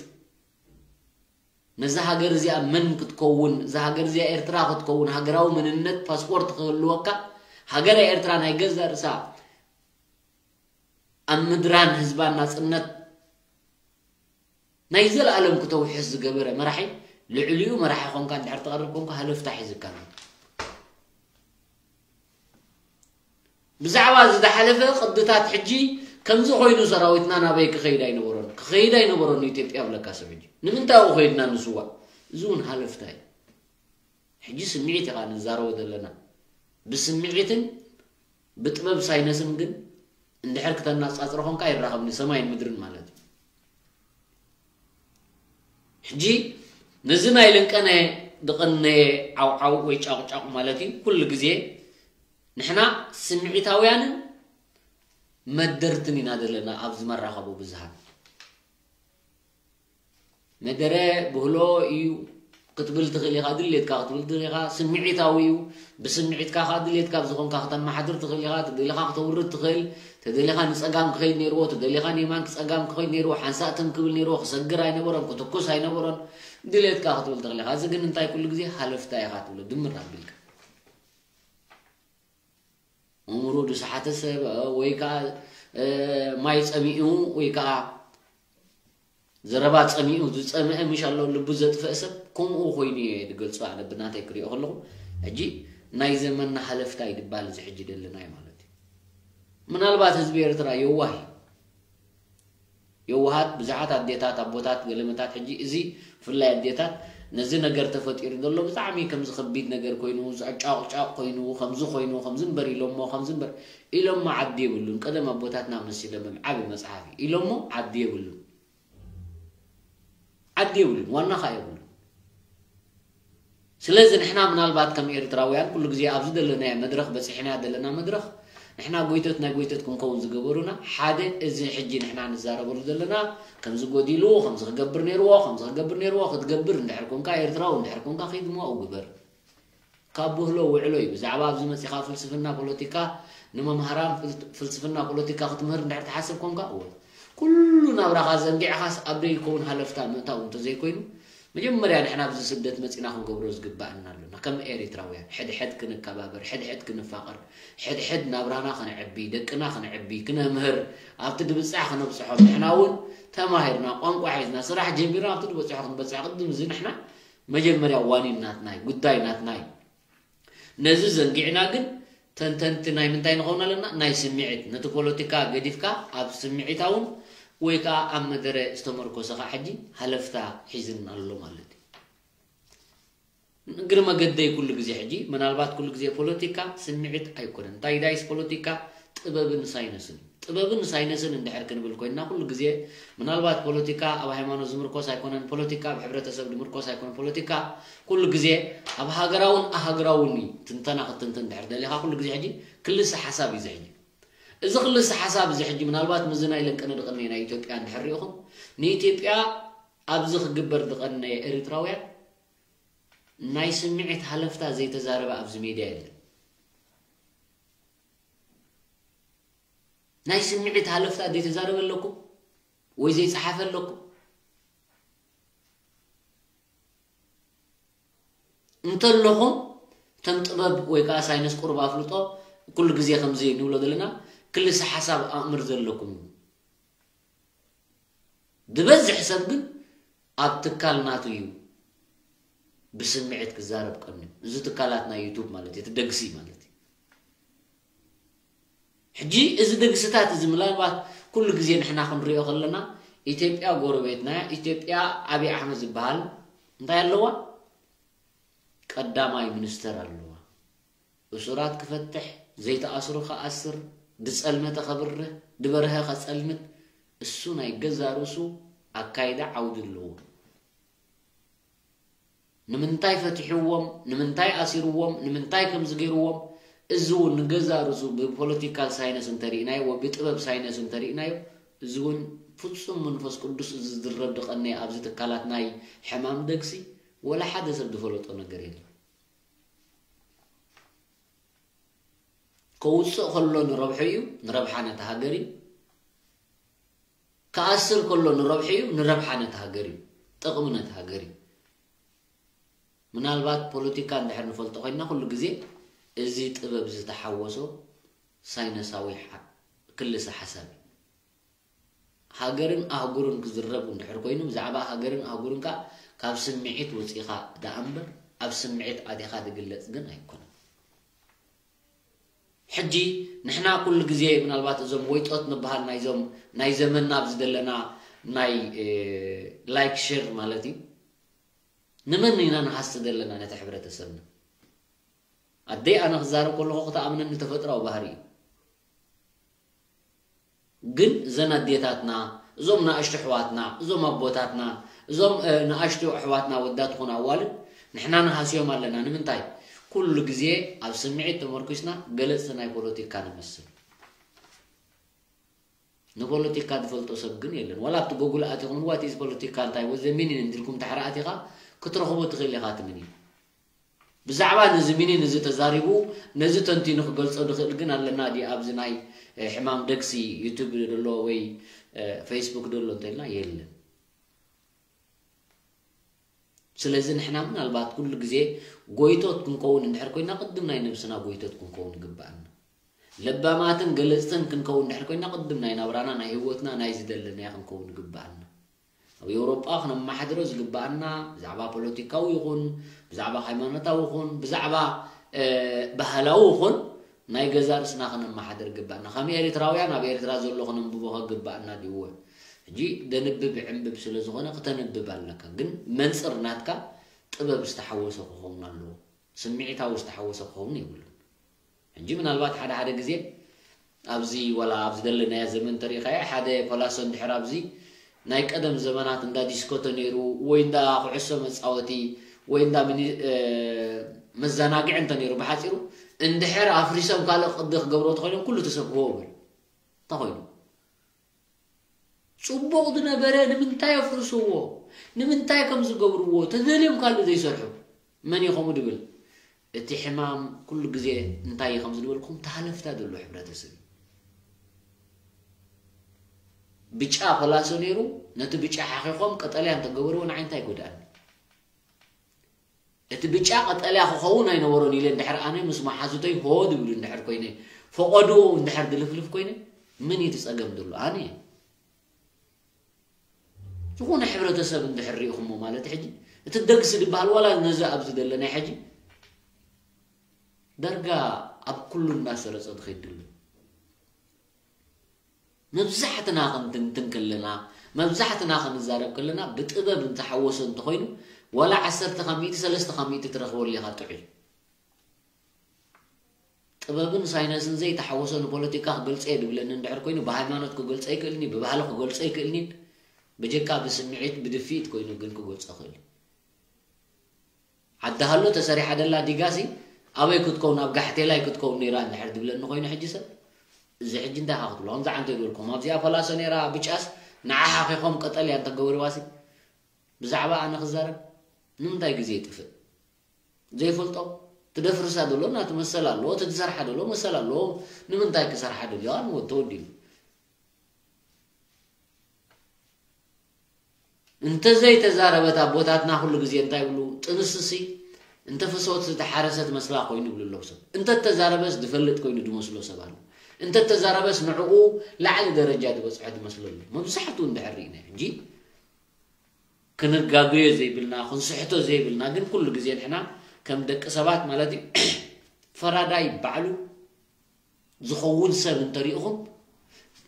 ነዛ ሃገር እዚኣ መን ክትከውን እዛ ሃገር እዚኣ ኤርትራ ክትከውን ሃገራዊ መንነት ፓስፖርት ክህልወካ ሃገረ ኤርትራ ናይ ገዛእ ርእሳ ኣብ ምድራን ህዝባን ናጽነት ናይ ዘለኣለም ክተውሕስ ዝገበረ መራሒ ልዕሊኡ መራሒ ኮንካ እንድሕር ትቐርብ ኮንካ ሃለፍታ ሒዝካ ኣሎ። ብዛዕባ እዚ ዝሓለፈ ቅድታት ሕጂ ከምዚ ኮይኑ ሰራዊትና ናበይ ክኸይድ ኣይነበሮን ክኸይድ ኣይነበሮን ኢትዮጵያ ብለካ ሰብ ሕጂ ንምንታይ ኣብኡ ከይድና ንስዋእ እዚ እውን ሃለፍታ እዩ። ሕጂ ስምዒት ኢኻ ንዛረቦ ዘለና ብስምዒትን ብጥበብ ሳይነስን ግን እንድሕር ክተናጻጽሮ ኾንካ ይራኸብኒ ሰማይን ምድርን ማለት እዩ። ሕጂ ነዚ ናይ ለንቀነ ዝቐነየ ዓውዓው ወይ ጫቑጫቑ ማለት እዩ ኩሉ ግዜ ንሕና ስምዒታውያንን መደርትን ኢና ዘለና ኣብዚ መራኸቡ ብዙሃን መደረ ብህሎ እዩ ክትብል ትኽእል ኢኻ ድሌትካ ክትብል ትኽእል ኢኻ ስምዒታዊ እዩ ብስምዒትካ ከዓ ድሌትካ ብዝኾንካ ክተመሓድር ትኽእል ኢኻ ትደሊኻ ክተውርድ ትኽእል ተደሊኻ ንፀጋም ክኸይድ ነይርዎ ተደሊኻ ንየማን ክፀጋም ክኸይድ ነይርዎ ሓንሳእ ትም ክብል ነይርዎ ክሰግር ኣይነበሮን ክትኩስ ኣይነበሮን ድሌትካ ክትብል ትኽእል ኢኻ እዚ ግን እንታይ ኩሉ ግዜ ሃለፍታ ኢኻ ትብሎ ድምር ኣቢልካ ኣእምሮ ዝሰሓተ ሰብ ወይ ከዓ ማይ ፀሚኡ ወይ ከዓ ዘረባ ፀሚኡ ዝፀምአ ምሽ ኣሎ ልቡ ዘጥፍአ ሰብ ከምኡ ኮይኑ እየ ዝገልፆ ኣነ ብናተይ ክሪኦ ከለኹ ሕጂ ናይ ዘመንና ሃለፍታ እዩ ዝበሃል እዚ ሕጂ ደለናዮ ማለት እዩ ምናልባት ህዝቢ ኤርትራ የዋህ እዩ የዋሃት ብዙሓት ኣዴታት ኣቦታት ገለመታት ሕጂ እዚ ብፍላይ ኣዴታት ነዚ ነገር ተፈጢሩ ዘሎ ብጣዕሚ ከምዚ ከቢድ ነገር ኮይኑ ጫቁጫቅ ኮይኑ ከምዚ ኮይኑ ከምዚ እምበር ኢሎሞ ከምዚ እምበር ኢሎሞ ዓዲ የብሉን ቀደም ኣቦታትና መሲሎምም ዓቢ መፅሓፍ እዩ ኢሎሞ ዓዲ የብሉን ዓዲ የብሉን ዋና ከዓ የብሉን ስለዚ ንሕና ምናልባት ከም ኤርትራውያን ኩሉ ግዜ ኣብዚ ዘለናዮ መድረኽ በፂሕናዮ ዘለና መድረኽ ንሕና ጎይቶት ናይ ጎይቶት ክንከውን ዝገበሩና ሓደ እዚ ሕጂ ንሕና ንዛረበሉ ዘለና ከምዚ ጎዲሉ ከምዚ ክገብር ነይርዎ ከምዚ ክገብር ነይርዎ ክትገብር እንድሕር ኮንካ ኤርትራዊ እንድሕር ኮንካ ከይድሞ ግበር ካብ ብህሎ ውዕሎ እዩ ብዛዕባ ኣብዚ መፂኻ ፍልስፍና ፖለቲካ ንመምሃራን ፍልስፍና ፖለቲካ ክትምህር እንድሕር ትሓስብ ኮንካ እወ ኩሉ ናብራኻ ዘንጊዕኻስ ኣብ ደይ ይከውን ሃለፍታ ምእታው እንተዘይኮይኑ መጀመርያ ንሕና ኣብዚ ስደት መጺና ክንገብሮ ዝግባኣና ኣሎና። ከም ኤሪትራውያን ሕድሕድ ክንከባበር፣ ሕድሕድ ክንፋቐር፣ ሕድሕድ ናብራና ከነዕቢ፣ ደቅና ከነዕቢ፣ ክነምህር፣ ኣብቲ ድብጻሕ ከነብጽሖም፣ ንሕና እውን ተማሂርና፣ ቋንቋ ሒዝና፣ ስራሕ ጀሚርና ኣብቲ ድበጽሖ ክንበጽሕ ቅድም እዚ ንሕና መጀመርያ ዋኒን ናትና እዩ፣ ጉዳይ ናትና እዩ። ነዚ ዘንጊዕና ግን ተንተንቲ ናይ ምንታይ ንኸውን ኣለና? ናይ ስምዒት። ነቲ ፖለቲካ ገዲፍካ ኣብ ስምዒታውን ወይ ከኣ ኣብ መደረ ዝተመርኮሰ ከኣ ሕጂ ሃለፍታ ሒዝን ኣሎ ማለት እዩ። እግሪ መገደይ ኩሉ ግዜ ሕጂ፣ ምናልባት ኩሉ ግዜ ፖለቲካ ስምዒት ኣይኮነን። እንታይ ዳይስ ፖለቲካ ጥበብን ሳይነስን እዩ። ጥበብን ሳይነስን እንድሕር ክንብል ኮይንና ኩሉ ግዜ ምናልባት ፖለቲካ ኣብ ሃይማኖት ዝምርኮስ ኣይኮነን፣ ፖለቲካ ኣብ ሕብረተሰብ ዝምርኮስ ኣይኮነን፣ ፖለቲካ ኩሉ ግዜ ኣብ ሃገራውን ኣሃገራውን እዩ ትንተና ክትንትን እንድሕር ደሊኻ ኩሉ ግዜ ሕጂ ክልሰ ሓሳብ እዩ እዚ ሕጂ። እዚ ክልሰ ሓሳብ እዚ ሕጂ ምናልባት ምስዚ ናይ ለንቀነ ድቐነ ናይ ኢትዮጵያ እንድሕር ሪኢኹም ንኢትዮጵያ ኣብዚ ክግበር ድቐነ ኤሪትራውያን ናይ ስምዒት ሃለፍታ ዘይተዛረበ ኣብዚ ሜድያ የለን። ናይ ስምዒት ሃለፍታ ዘይተዛረበ ኣለኩም ወይ ዘይጸሓፈ ኣለኩም? እንተለኹም እቶም ጥበብ ወይ ከኣ ሳይንስ ቁሩብ ኣፍልጦ ኩሉ ግዜ ከምዚ ንብሎ ዘለና ክልሰ ሓሳብ ኣእምር ዘለኩም እዩ። ዝበዝሕ ሰብ ግን ኣብ ትካል ናቱ እዩ ብስምዒት ክዛረብ ቀንዩ። እዚ ትካላት ናይ ዩቱብ ማለት እዩ፣ እቲ ደግሲ ማለት እዩ። ሕጂ እዚ ደግስታት እዚ ምናልባት ኩሉ ግዜ ንሕና ክንሪኦ ከለና ኢትዮጵያ ጎረቤትና፣ ኢትዮጵያ ኣብይ ኣሕመድ ዝበሃል እንታይ ኣለዋ? ቀዳማይ ሚኒስተር ኣለዋ። እሱራት ክፈትሕ፣ ዘይተኣስሩ ከኣስር፣ ድጸልመተ ከብርህ፣ ድበርሀ ከጸልምት፣ እሱ ናይ ገዛ ርእሱ ኣካይዳ ዓውዲ ኣለዎ። ንምንታይ ፈትሕዎም፣ ንምንታይ ኣሲርዎም፣ ንምንታይ ከምዚ ገይርዎም፣ እዚ እውን ንገዛ ርእሱ ብፖለቲካል ሳይነስ እንተሪእናዮ፣ ወይ ብጥበብ ሳይነስ እንተሪእናዮ፣ እዚ እውን ፍጹም መንፈስ ቅዱስ እዚ ዝድረብ ድቐነየ ኣብዚ ትካላት ናይ ሕማም ደግሲ ወላ ሓደ ሰብ ዝፈለጦ ነገር የለን። ከውፅእ ከሎ ንረብሑ እዩ፣ ንረብሓ ነቲ ሃገር እዩ። ክኣስር ከሎ ንረብሑ እዩ፣ ንረብሓ ነቲ ሃገር እዩ፣ ጥቕሚ ነቲ ሃገር እዩ። ምናልባት ፖለቲካ እንድሕር ንፈልጦ ኮይንና ኩሉ ግዜ እዚ ጥበብ ዝተሓወሶ ሳይነሳዊ ሓ- ክልሰ ሓሳብ እዩ። ሃገርን ኣህጉርን ክዝረብ እንድሕር ኮይኑ ብዛዕባ ሃገርን ኣህጉርን ከኣ ካብ ስምዒት ወፂኻ ደኣ እምበር ኣብ ስምዒት ኣቲኻ ዝግለፅ ግን ኣይኮነን። ሕጂ ንሕና ኩሉ ግዜ ምናልባት እዞም ወይጦት ንበሃል ናይዞም ናይ ዘመንና ኣብዚ ዘለና ናይ ላይክ ሼር ማለት እዩ ንመን ኢና ንሃሲ ዘለና ነቲ ሕብረተሰብና ኣደይ ኣነ ክዛረብ ከለኹ ክትኣምነኒ ተፈጥራዊ ባህሪ እዩ ግን እዘን ኣዴታትና እዞም ንኣሽቱ ኣሕዋትና እዞም ኣቦታትና እዞም ንኣሽቱ ኣሕዋትና ወዳት ኾነ ኣዋልድ ንሕና ንሃስዮም ኣለና ንምንታይ ኩሉ ግዜ ኣብ ስምዒት ተመርኩስና ገለፅቲ ናይ ፖለቲካ ንመስል ንፖለቲካ ዝፈልጦ ሰብ ግን የለን ዋላ ኣብቲ ጎጉል ኣቲኹም what is ፖለቲካ እንታይ was the meaning እንዲልኩም ታሕሪ ኣቲኻ ክትረኽቦ ትኽእል ኢኻ ትምኒ ብዛዕባ ነዚ ሚኒን እዚ ተዛሪቡ ነዚ ተንቲኑ ክገልጾ ድኽእል ግን ኣለና ድዩ ኣብዚ ናይ ሕማም ደግሲ ዩቱብ ደሎ ወይ ፌስቡክ ደሎ እንተልና የለን ስለዚ ንሕና ምናልባት ኩሉ ግዜ ጎይቶት ክንከውን እንድሕር ኮይና ቅድም ናይ ነብስና ጎይቶት ክንከውን ይግብኣና ለባማትን ገለጽትን ክንከውን እንድሕር ኮይና ቅድም ናይ ናብራና ናይ ህይወትና ናይ ዝደለናዮ ክንከውን ይግብኣና ኣብ ኤውሮጳ ክነመሓድሮ ዝግብኣና ብዛዕባ ፖለቲካዊ ይኹን ብዛዕባ ሃይማኖታዊ ይኹን ብዛዕባ ባህላዊ ይኹን ናይ ገዛ ርእስና ክነመሓድር ይግብኣና ከም ኤርትራውያን ኣብ ኤርትራ ዘሎ ክነንብቦ ከግብኣና ድይወ ሕጂ ደንብብ ዕንብብ ስለ ዝኾነ ክተንብብ ኣለካ ግን መንፅር ናትካ ጥበብ ዝተሓወሶ ክኸውን ኣለዎ ስምዒታዊ ዝተሓወሶ ክኸውን የብሉን ሕጂ ምናልባት ሓደ ሓደ ግዜ ኣብዚ ወላ ኣብዚ ዘለናዮ ዘመን ተሪኢኻዮ ሓደ ፖላሶ እንድሕር ኣብዚ ናይ ቀደም ዘመናት እንዳ ዲስኮ ተነይሩ ወይ እንዳ ኩዕሶ መፃወቲ ወይ እንዳ ሚኒ መዘናግዒ እንተነይሩ ብሓፂሩ እንድሕር ኣፍሪሶም ካልእ ቅዲ ክገብሮ ተኾይኖም ኩሉ ተሰብህዎ በሉ እንተኾይኑ ፅቡቕ ዝነበረ ንምንታይ ኣፍርስዎ ንምንታይ ከም ዝገብርዎ ተደልዮም ካልእ ዘይሰርሑ መን እዩ ከምኡ ድብል እቲ ሕማም ኩሉ ግዜ እንታይ እዩ ከም ዝድበልኩም ተሃለፍታ ዘሎ ሕብረተሰብ እዩ ብጫ ፈላሶ ነይሩ ነቲ ብጫ ሓኺኾም ቀጠልያ እንተገበርዎ ንዓይ እንታይ ይጎድኣኒ እቲ ብጫ ቀጠልያ ክኸውን ኣይነበሮን ኢለ እንድሕር ኣነ ምስ መሓዙተይ ሆ ድብሉ እንድሕር ኮይነ፣ ፈቐድኡ እንድሕር ድልፍልፍ ኮይነ፣ ምን እዩ እቲ ጸገም ድሎ? ኣነ እየ። ዝኾነ ሕብረተሰብ እንድሕር ሪኢኹሞ ማለት ሕጂ፣ እቲ ደግሲ ድበሃል ዋላ ነዚ ኣብዚ ዘለና ሕጂ፣ ዳርጋ ኣብ ኩሉ እናሰረጸ ዝኸይድ ድሎ። መብዛሕትና ክንትንትን ከለና፣ መብዛሕትና ክንዛረብ ከለና፣ ብጥበብ እንተሓወሰ እንተኾይኑ፣ ዋላ ዓሰርተ ካብ ሚእቲ፣ ሰለስተ ካብ ሚእቲ ትረኽበሉ ኢኻ ጥዑይ። ጥበብን ሳይነስን ዘይተሓወሰ ንፖለቲካ ክገልጸ እየ ድብለኒ እንድሕር ኮይኑ፣ ብሃይማኖት ክገልጸ ይክእልኒ፣ ብባህሊ ክገልጸ ይክእልኒ፣ ብጀካ ብስምዒት፣ ብድፍኢት ኮይኑ ግን ክገልጾ ክእል። ዓዲ ሃሎ ተሰሪሓ ደላ ዲጋሲ ኣበይ ክትከውን፣ ኣብ ጋሕቴላይ ክትከውን ነይራ እንድሕር ድብለኒ ኮይኑ ሕጂ ሰብ፣ እዚ ሕጂ እንታይ ኢኻ ክትብሎ? ከምዚ ዓንተ ይበልኩም፣ ኣብዚኣ ፈላሶ ነይራ ብጫስ ንዓ ሓኺኾም ቀጠልያ እንተገበርዋሲ ብዛዕባ ኣነ ክዛረብ ንምንታይ ግዜ ይጥፍእ? ዘይፈልጦ ትደፍርሳ ደሎ ናቱ መሰል ኣለዎ፣ እቲ ዝሰርሓ ደሎ መሰል ኣለዎ። ንምንታይ ክሰርሓ ደልዮ? ኣንወት ተወዲሉ። እንተዘይተዛረበት ኣቦታትና ኩሉ ግዜ እንታይ ይብሉ? ጥንስሲ እንተ ፍሶት ዝተሓረሰት መስላ ኮይኑ ይብሉ ኣለዉ ሰብ። እንተ ተዛረበስ ዝፈልጥ ኮይኑ ዝመስሎ ሰብ ኣሎ። እንተ ተዛረበስ ንዕኡ ላዕሊ ደረጃ ዝበጽሐ ዝመስሎ ኣሎ። መብዛሕትኡ እንድሕር ርኢና ሕጂ ክንጋገዮ ዘይብልና፣ ክንስሕቶ ዘይብልና፣ ግን ኩሉ ግዜ ንሕና ከም ደቂ ሰባት ማለት እዩ፣ ፈራዳይ ባዕሉ ዝኸውን ሰብ እንተሪእኹም፣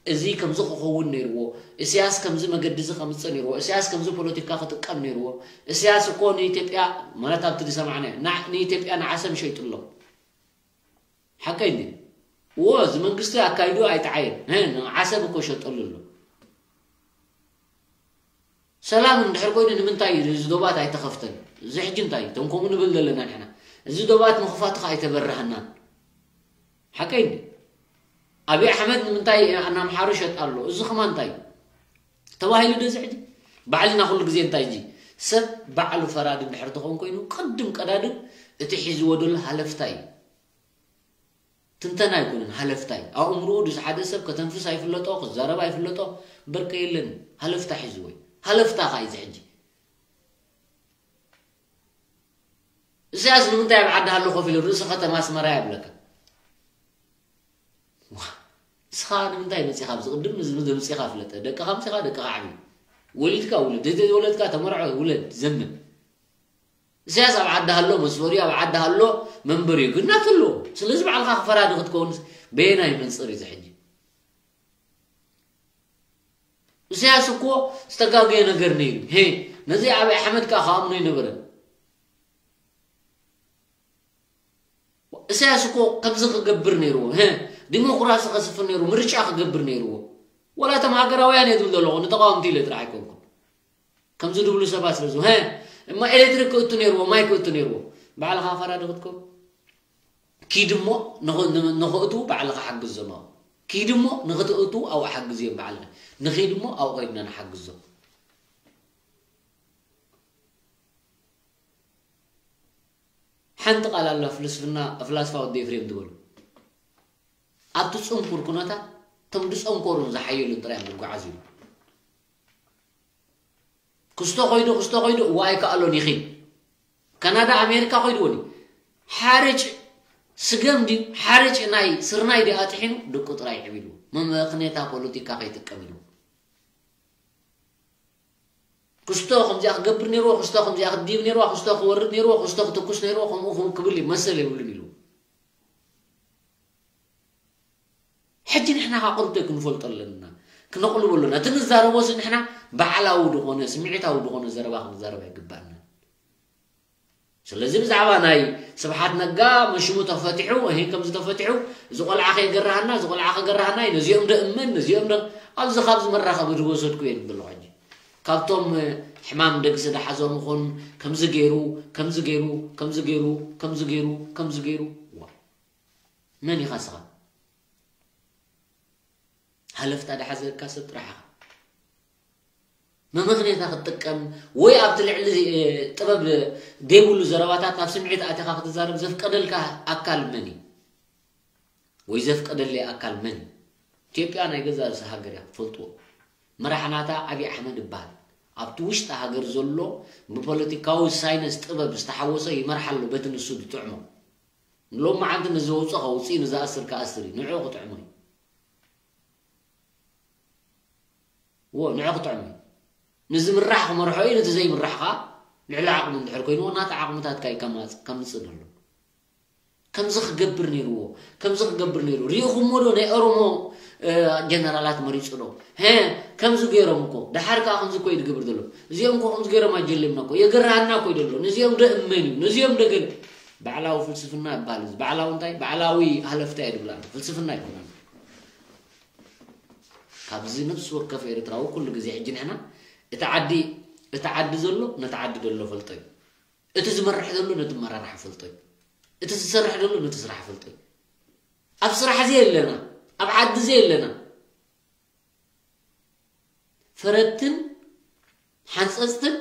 እዚ ከምዚ ክኸውን ነይርዎ፣ እስያስ ከምዚ መገዲ እዚ ከምፅእ ነይርዎ፣ እስያስ ከምዚ ፖለቲካ ክጥቀም ነይርዎ፣ እስያስ እኮ ንኢትዮጵያ፣ ማለት ኣብቲ ዝሰማዕናዮ፣ ና-፣ ንኢትዮጵያ ንዓሰብ ሸይጡሎም። ሓቀይ እንዲ? እዎ፣ እዚ መንግስቲ ኣካይዱ ኣይጠዓየን። እ፣ ንዓሰብ እኮ ሸጠሉ ኣሎ። ሰላም እንድሕር ኮይኑ ንምንታይ እዩ እዚ ዶባት ኣይተኸፍተን? እዚ ሕጂ እንታይ እዩ? እቶም ከምኡ ንብል ዘለና ንሕና። እዚ ዶባት ምኽፋቱ ከ ኣይተበራህናን። ሓቀይ እንዲ? ኣብይ ኣሕመድ ንምንታይ ኣናምሓሩ ይሸጥ ኣሎ? እዚ ከማን እንታይ እዩ? ተባሂሉ ዶ እዚ ሕጂ? ባዕልና ኩሉ ግዜ እንታይ እዚ? ሰብ ባዕሉ ፈራዲ እንድሕር ተኾን ኮይኑ ቅድም ቀዳድም እቲ ሒዝዎ ዘሎ ሃለፍታ እዩ። ትንተና ኣይኮነን፣ ሃለፍታ እዩ። ኣእምሮኡ ድዚ ሓደ ሰብ ከተንፍስ ኣይፍለጦ፣ ክዛረብ ኣይፍለጦ፣ በርከ የለን። ሃለፍታ ሒዝዎ እዩ። ሃለፍታ ከ እዩ እዚ ሕጂ። ኢሳያስ ንምንታይ ኣብ ዓዲ ሃሎ ኮፍ ኢሉ ርእሲ ከተማ ኣስመራ እያ ይብለካ? ዋ፣ ንስኻ ንምንታይ መጺኻ ኣብዚ ቅድም ንዚ ምዚ ምጺኻ ፍለጠ። ደቅኻ ምጺኻ፣ ደቅኻ ዓብዩ። ወሊድካ ውለድ፣ ዘይወለድካ ተመርዖ፣ ውለድ፣ ዘምን። ኢሳያስ ኣብ ዓዲ ሃሎ መስፈሪኡ፣ ኣብ ዓዲ ሃሎ መንበሪኡ፣ ግን ናቱ ኣለዎ። ስለዚ ባዕልኻ ፈራዲ ክትከውንስ በየናይ መንጽር እዩ እዚ ሕጂ? ኢሳያስ እኮ ዝተጋገየ ነገር ነይሩ። ሄ፣ ነዚ ኣብይ ኣሕመድ ከኣ ክኣምኖ ኣይነበረን። ኢሳያስ እኮ ከምዚ ክገብር ነይርዎ። ሄ፣ ዲሞክራሲ ከስፍን ነይሩ፣ ምርጫ ክገብር ነይርዎ። ወላ እቶም ሃገራውያን እየ ዝብል ዘለኹ፣ ንተቃወምቲ ኢለ ጥራሕ ኣይኮንኩን። ከምዚ ዝብሉ ሰባት ስለ ዝሁ-፣ ሄ፣ እማ ኤሌክትሪክ ክእቱ ነይርዎ፣ ማይ ክእቱ ነይርዎ። ባዕልኻ ፈራዲ ክትከውን። ኪድ እሞ ንኽ-፣ ን-፣ ንኽእቱ ባዕልኻ ሓግዞም ኣብኡ። ኪድ እሞ ንኽትእቱ ኣብኡ ሓግዝዮም ባዕልኻ። ንኺድ እሞ ኣብኡ ኮይንና ንሓግዞም። ሓንቲ ቃል ኣላ ፍልስፍና፣ ፍላስፋ ወዲ ኤፍሬም ዝበሉ። ኣብቲ ጽንኩር ኩነታት፣ እቶም ዝጸንኮሩን ዝሓየሉን ጥራይ እዮም ዝጓዓዙ ይብሉ። ክስቶ ኮይዱ፣ ክስቶ ኮይዱ፣ እዋ ኣይከኣሎን ይኺድ። ካናዳ፣ ኣሜሪካ ኮይዱ ወዲ። ሓርጭ ስገም ድዩ፣ ሓርጭ ናይ ስርናይ ድዩ ኣጥሒኑ፣ ደቁ ጥራይ ዕቢሉ። መመኽኔታ ፖለቲካ ከይጥቀም ኢሉ። ክስቶ ከምዚኣ ክገብር ነይርዎ፣ ክስቶ ከምዚኣ ክድይብ ነይርዋ፣ ክስቶ ክወርድ ነይርዎ፣ ክስቶ ክትኩስ ነይርዎ፣ ከምኡ ክብል መሰል የብሉን ኢሉ። ሕጂ ንሕና ካብ ቅንጦይ ክንፈልጦ ኣለና፣ ክነቕልቦ ኣለና። እቲ ንዛረቦ እዚ ንሕና ባዕላዊ ዝኾነ፣ ስምዒታዊ ዝኾነ ዘረባ ክንዛረብ ኣይግባእናን። ስለዚ ብዛዕባ ናይ ስብሓት ነጋ መሽሙ ተፈቲሑ፣ እሂ ከምዚ ተፈቲሑ፣ እዚ ቆልዓ ከይገርሃና፣ እዚ ቆልዓ ከገርሃና እዩ፣ ነዚኦም ዶ እመን፣ ነዚኦም ዶ፣ ኣብዚ ካብዚ መራኸቢ ዝወሰድኩ እየ ዝብል ኣለኹ ሕጂ። ካብቶም፣ እ፣ ሕማም ደግሲ ዝሓዞም ይኹን፣ ከምዚ ገይሩ፣ ከምዚ ገይሩ፣ ከምዚ ገይሩ፣ ከምዚ ገይሩ፣ ከምዚ ገይሩ፣ ዋ። መን ኢኻ ስኻ? ሃለፍታ ዝሓዘካ ሰብ ጥራሕ ኢኻ። መመኽንያታ ክትጥቀም ወይ ኣብቲ ልዕሊ፣ እ፣ ጥበብ ዘይብሉ ዘረባታት ናብ ስምዒት ኣቲኻ ክትዛረብ ዘፍቀደልካ ኣካል መን እዩ? ወይ ዘፍቀደለይ ኣካል መን እዩ? ኢትዮጵያ ናይ ገዛ ርእሲ ሃገር እያ፣ ክትፈልጥዎ። መራሒ ናታ ኣብይ ኣሕመድ ይበሃል። ኣብቲ ውሽጢ ሃገር ዘሎ ብፖለቲካዊ ሳይንስ ጥበብ ዝተሓወሰ ይመርሓ ኣሎ፣ በቲ ንሱ ዝጥዕሞ። ሎማዓንቲ ንዝወፅኦ ከውፅእ፣ ንዝኣስር ክኣስር እዩ። ንዕኡ ክጥዕሞ እዩ። ዎ፣ ንዕኡ ክጥዕሞ እዩ። ንዝምራሕ ክመርሖ እዩ፣ ነቲ ዘይምራሕ ከዓ ልዕሊ ዓቕሙ እንድሕር ኮይንዎ፣ ናቲ ዓቕምታትካ እዩ ከማፅ-፣ ከምፅእ ዘሎ። ከምዚ ክገብር ነይርዎ፣ ከምዚ ክገብር ነይሩ። ሪኢኹሞ ዶ ናይ ኦሮሞ፣ እ፣ ጀነራላት መሪፁ ዶ? ሄ፣ ከምዚ ገይሮም እኮ። ደሓር ከዓ ከምዚ እኮ እዩ ዝገብር ዘሎ። እዚኦም እኮ ከምዚ ገይሮም ኣጀሊምና እኮ። የገርሃና እኮ እዩ ዘሎ። ነዚኦም ዶ እመን እዩ? ነዚኦም ዶ ገለ? ባዕላዊ ፍልስፍና ይበሃል እዚ። ባዕላዊ እንታይ? ባዕላዊ ሃለፍታ እየ ዝብል ኣሎ። ፍልስፍና ኣይኮነን። ካብዚ ነፍሲ ወከፍ ኤርትራዊ ኩሉ ግዜ ሕጂ ንሕና እቲ ዓዲ፣ እቲ ዓዲ ዘሎ ነቲ ዓዲ ዘሎ ፈልጦ እዩ። እቲ ዝመርሕ ዘሎ ነቲ መራርሒ ፈልጦ እዩ። እቲ ዝሰርሕ ዘሎ ነቲ ስራሕ ፈልጦ እዩ። ኣብ ስራሕ ዘየለና፣ ኣብ ዓዲ ዘየለና፣ ፈረድትን ሓንጸጽትን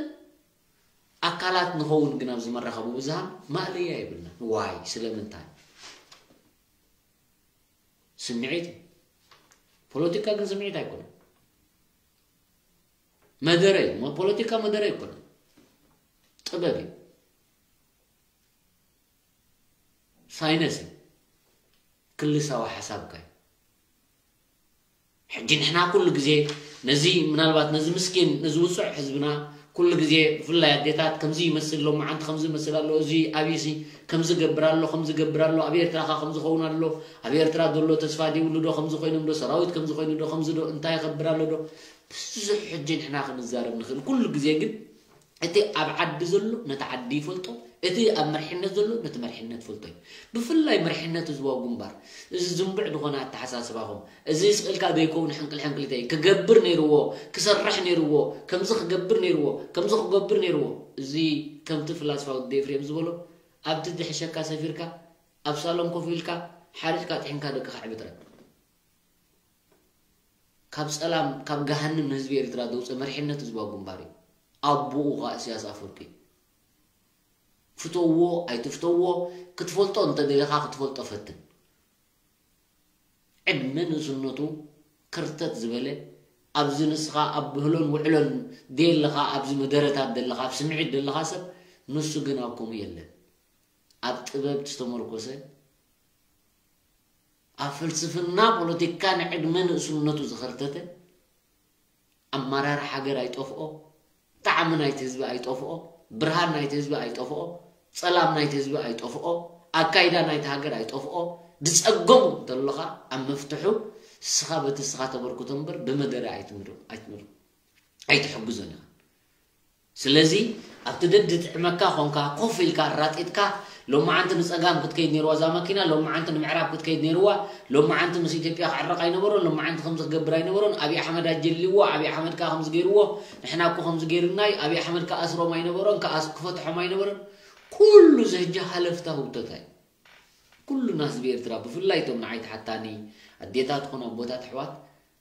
ኣካላት ንኸውን ግን ኣብዚ መራኸቢ ብዙሃን ማእለያ የብልና። ዋይ፣ ስለምንታይ? ስምዒት እዩ። ፖለቲካ ግን ስምዒት ኣይኮነን። መደረ እዩ። ሞ-፣ ፖለቲካ መደረ ኣይኮነን። ጥበብ እዩ። ሳይነስ እዩ። ክልሳዊ ሓሳብካ እዩ። ሕጂ ንሕና ኩሉ ግዜ ነዚ፣ ምናልባት ነዚ ምስኪን፣ ነዚ ውጹዕ ህዝብና ኩሉ ግዜ፣ ብፍላይ ኣዴታት፣ ከምዚ ይመስል፣ ሎማዓንቲ ከምዚ ይመስል ኣሎ፣ እዚ ኣብይሲ ከምዚ ገብር ኣሎ፣ ከምዚ ገብር ኣሎ፣ ኣብ ኤርትራ ከ ከምዚ ኸውን ኣሎ፣ ኣብ ኤርትራ ዘሎ ተስፋ ዘይብሉ ዶ ከምዚ ኮይኖም ዶ፣ ሰራዊት ከምዚ ኮይኑ ዶ፣ ከምዚ ዶ፣ እንታይ ይኸብር ኣሎ ዶ? ብዙሕ ሕጂ ንሕና ክንዛረብ ንኽእል። ኩሉ ግዜ ግን እቲ ኣብ ዓዲ ዘሎ ነቲ ዓዲ ይፈልጦ፣ እቲ ኣብ መሪሕነት ዘሎ ነቲ መሪሕነት ይፈልጦ እዩ። ብፍላይ መሪሕነት ህዝባዊ ግንባር፣ እዚ ዝንቡዕ ዝኾነ ኣተሓሳስባኹም፣ እዚ ስቕ ኢልካ ዘይከውን ሕንቅል ሕንቅሊተይ ክገብር ነይርዎ፣ ክሰርሕ ነይርዎ፣ ከምዚ ክገብር ነይርዎ፣ ከምዚ ክገብር ነይርዎ። እዚ ከምቲ ፍላስፋ ወዲ ኤፍሬም ዝበሎ፣ ኣብቲ ዝሕሸካ ሰፊርካ፣ ኣብ ሳሎን ኮፍ ኢልካ፣ ሓሪጭካ ጥሒንካ ደቅኻ ዕቢ ጥራይ። ካብ ጸላም፣ ካብ ገሃንም ንህዝቢ ኤርትራ ዘውጽእ መሪሕነት ህዝባዊ ግንባር እዩ። ኣቦኡ ኸኣ ኢሳያስ ኣፈወርቂ እዩ። ፍተውዎ ኣይትፍተውዎ፣ ክትፈልጦ እንተደሊኻ ክትፈልጦ ፈትን። ዕድመ ንእስነቱ ከርተት ዝበለ፣ ኣብዚ ንስኻ ኣብ ብህሎን ውዕሎን ደየለኻ፣ ኣብዚ መደረታት ደለኻ፣ ኣብ ስምዒት ደለኻ ሰብ፣ ንሱ ግን ኣብ ከምኡ የለን። ኣብ ጥበብ ዝተመርኮሰ፣ ኣብ ፍልስፍና ፖለቲካ ንዕድመ ንእስነቱ ዝኸርተተ፣ ኣመራርሓ ሃገር ኣይጠፍኦ፣ ጣዕሚ ናይቲ ህዝቢ ኣይጠፍኦ፣ ብርሃን ናይቲ ህዝቢ ኣይጠፍኦ፣ ጸላም ናይቲ ህዝቢ ኣይጠፍኦ፣ ኣካይዳ ናይቲ ሃገር ኣይጠፍኦ። ዝጸገሙ እንተሎ ኸኣ ኣብ መፍትሑ ንስኻ በቲ ንስኻ ተበርክቶ እምበር ብመደረ ኣይትምር-፣ ኣይትምር-፣ ኣይትሕግዞን ኢኻ። ስለዚ ኣብቲ ደድ ጥዕመካ ኾንካ ኮፍ ኢልካ ኣራጢጥካ፣ ሎማዓንቲ ንጸጋም ክትከይድ ነይርዋ እዛ መኪና፣ ሎማዓንቲ ንምዕራብ ክትከይድ ነይርዋ፣ ሎማዓንቲ ምስ ኢትዮጵያ ክዕረቕ ኣይነበሮን፣ ሎማዓንቲ ከምዚ ክገብር ኣይነበሮን፣ ኣብይ ኣሕመድ ኣጀሊዎ፣ ኣብይ ኣሕመድ ከኣ ከምዚ ገይርዎ፣ ንሕና እኮ ከምዚ ገይርና እዩ፣ ኣብይ ኣሕመድ ክኣስሮም ኣይነበሮን፣ ክኣስ-፣ ክፈትሖም ኣይነበሮን። ኩሉ እዚ ሕጂ ሃለፍታ ህውተታ እዩ። ኩሉና ህዝቢ ኤርትራ፣ ብፍላይ እቶም ንዓይ ትሓታኒ ኣዴታት ኾኑ ኣቦታት ኣሕዋት፣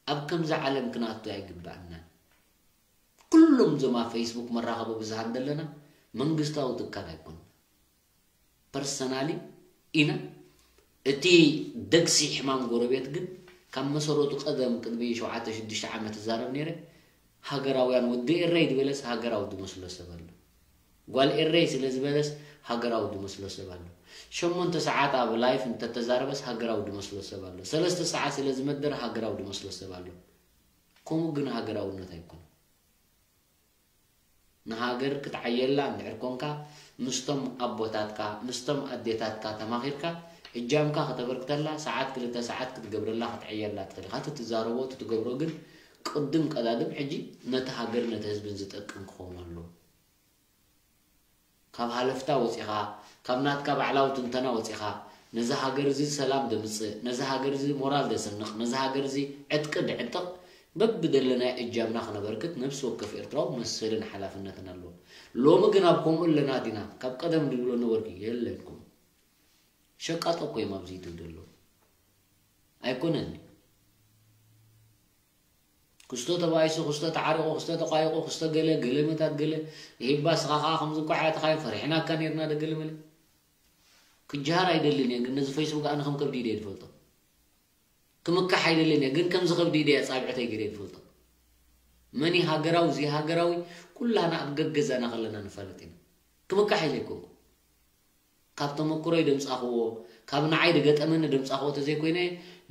ኣብ ከምዚ ዓለም ክንኣቱ ኣይግባእናን። ኩሉም እዞም ኣብ ፌስቡክ መራኸቢ ብዙሃን ዘለና መንግስታዊ ትካል ኣይኮንና። ፐርሰናሊ ኢና። እቲ ደግሲ ሕማም ጎረቤት ግን ካብ መሰረቱ ቀደም ቅድሚ ሸውዓተ ሽዱሽተ ዓመት እዛረብ ነይረ። ሃገራውያን ወዲ ኤረይ ዝበለስ ሃገራዊ ዝመስሎ ሰብ ኣሎ። ጓል ኤረይ ስለ ዝበለስ ሃገራዊ ዝመስሎ ሰብ ኣሎ። ሸሞንተ ሰዓት ኣብ ላይፍ እንተተዛረበስ ሃገራዊ ዝመስሎ ሰብ ኣሎ። ሰለስተ ሰዓት ስለ ዝመደረ ሃገራዊ ዝመስሎ ሰብ ኣሎ። ከምኡ ግን ሃገራውነት ኣይኮነን። ንሃገር ክትዓየላ እንድሕር ኮንካ፣ ምስቶም ኣቦታትካ፣ ምስቶም ኣዴታትካ ተማኺርካ፣ እጃምካ ከተበርክተላ፣ ሰዓት ክልተ ሰዓት ክትገብረላ ክትዕየላ ትኽእል ኢኻ። እቲ ትዛረቦ፣ እቲ ትገብሮ ግን ቅድም ቀዳድም ሕጂ ነቲ ሃገር ነቲ ህዝብን ዝጠቅም ክኸውን ኣለዎ። ካብ ሃለፍታ ወጺኻ፣ ካብ ናትካ ባዕላዊ ትንተና ወጺኻ፣ ነዚ ሃገር እዚ ሰላም ደምጽእ፣ ነዚ ሃገር እዚ ሞራል ደስንቕ፣ ነዚ ሃገር እዚ ዕጥቂ ድዕጥቕ፣ በብደለናዮ እጃምና ክነበርክት ነብሲ ወከፍ ኤርትራዊ መሰልን ሓላፍነትን ኣለዎ። ሎሚ ግን ኣብ ከምኡ ኣለና ዲና? ካብ ቀደም ዝብሎ ነበርኩ፣ የለን ከምኡ። ሸቃጦ እኮ እዮም ኣብዚ ዩቱብ ዘለዉ። ኣይኮነን። ክስቶ ተባኢሱ፣ ክስቶ ተዓሪቑ፣ ክስቶ ተቋይቑ፣ ክስቶ ገለ፣ ገለ መታት ገለ፣ ይሂባ ስኻ ኸዓ ከምዚ እኳ ሓያትኻ እዮም ፈሪሕናካ ነይርና ዶ ገለ መለ። ክጀሃር ኣይደልን እየ፣ ግን ነዚ ፌስቡክ ኣነ ከም ከብዲ ኢደ እየ ዝፈልጦ። ክምካሕ ኣይደልን እየ፣ ግን ከምዚ ከብዲ ኢደ እየ ኣጻብዕተይ ገይረ እየ ዝፈልጦ። መን እዩ ሃገራዊ ዘይሃገራዊ? ኩላና ኣብ ገገዛና ከለና ንፋለጥ ኢና። ክምካሕ ኢለ ኣይኮንኩ፣ ካብ ተመክሮይ ደምጻኽዎ፣ ካብ ንዓይ ዝገጠመኒ ደምጻኽዎ ተዘይኮይነ፣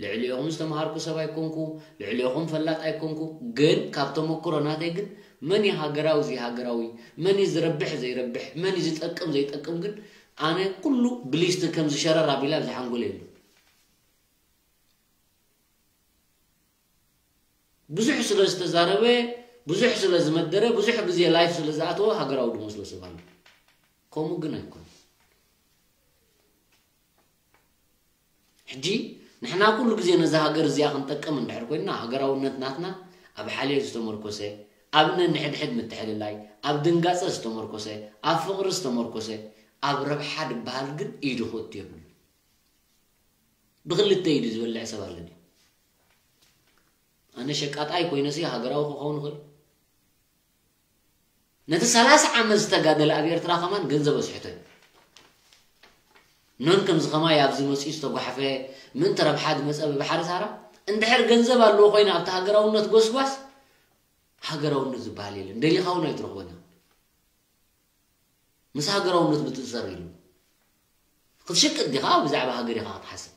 ልዕሊኦኹም ዝተምሃርኩ ሰብ ኣይኮንኩ፣ ልዕሊኦኹም ፈላጥ ኣይኮንኩ። ግን ካብ ተመክሮ ናተይ ግን መን እዩ ሃገራዊ ዘይሃገራዊ፣ መን እዩ ዝረብሕ ዘይረብሕ፣ መን እዩ ዝጠቅም ዘይጠቅም ግን ኣነ ኩሉ ብሊስት ከም ዝሸረር ኣቢላ ኣብዚ ሓንጎለይ ኣሎ። ብዙሕ ስለ ዝተዛረበ፣ ብዙሕ ስለ ዝመደረ፣ ብዙሕ ግዜ ላይፍ ስለ ዝኣተወ ሃገራዊ ዝመስሎ ሰብ ኣሎ። ከምኡ ግን ኣይኮነን። ሕጂ ንሕና ኩሉ ግዜ ነዛ ሃገር እዚኣ ክንጠቅም እንድሕር ኮይንና፣ ሃገራውነት ናትና ኣብ ሓልዮት ዝተመርኮሰ፣ ኣብ ነንሕድሕድ ምትሕልላይ፣ ኣብ ድንጋጸ ዝተመርኮሰ፣ ኣብ ፍቕሪ ዝተመርኮሰ፣ ኣብ ረብሓ ዝበሃል ግን ኢዱ ክእቱ የብሉን። ብክልተ ኢዱ ዝበልዕ ሰብ ኣሎ ድዩ? ኣነ ሸቃጣይ ኮይነሲ ሃገራዊ ክኸውን ይኽእል? ነቲ ሰላሳ ዓመት ዝተጋደለ ኣብ ኤርትራ ከማን ገንዘብ ኣስሕቶ እዩ። ኖን ከምዚ ከማይ ኣብዚ መጺኡ ዝተጓሕፈ፣ ምእንቲ ረብሓ ዝመጸ ብባሕሪ ሳራ፣ እንድሕር ገንዘብ ኣለዎ ኮይኑ ኣብቲ ሃገራውነት ጎስጓስ፣ ሃገራውነት ዝበሃል የለን። ደሊኻ እውን ኣይትረኽቦን ኢኻ። ምስ ሃገራውነት ምትእስሳር የብሉን። ክትሽቅጥ ዲኻ ብዛዕባ ሃገር ኢኻ ክትሓስብ?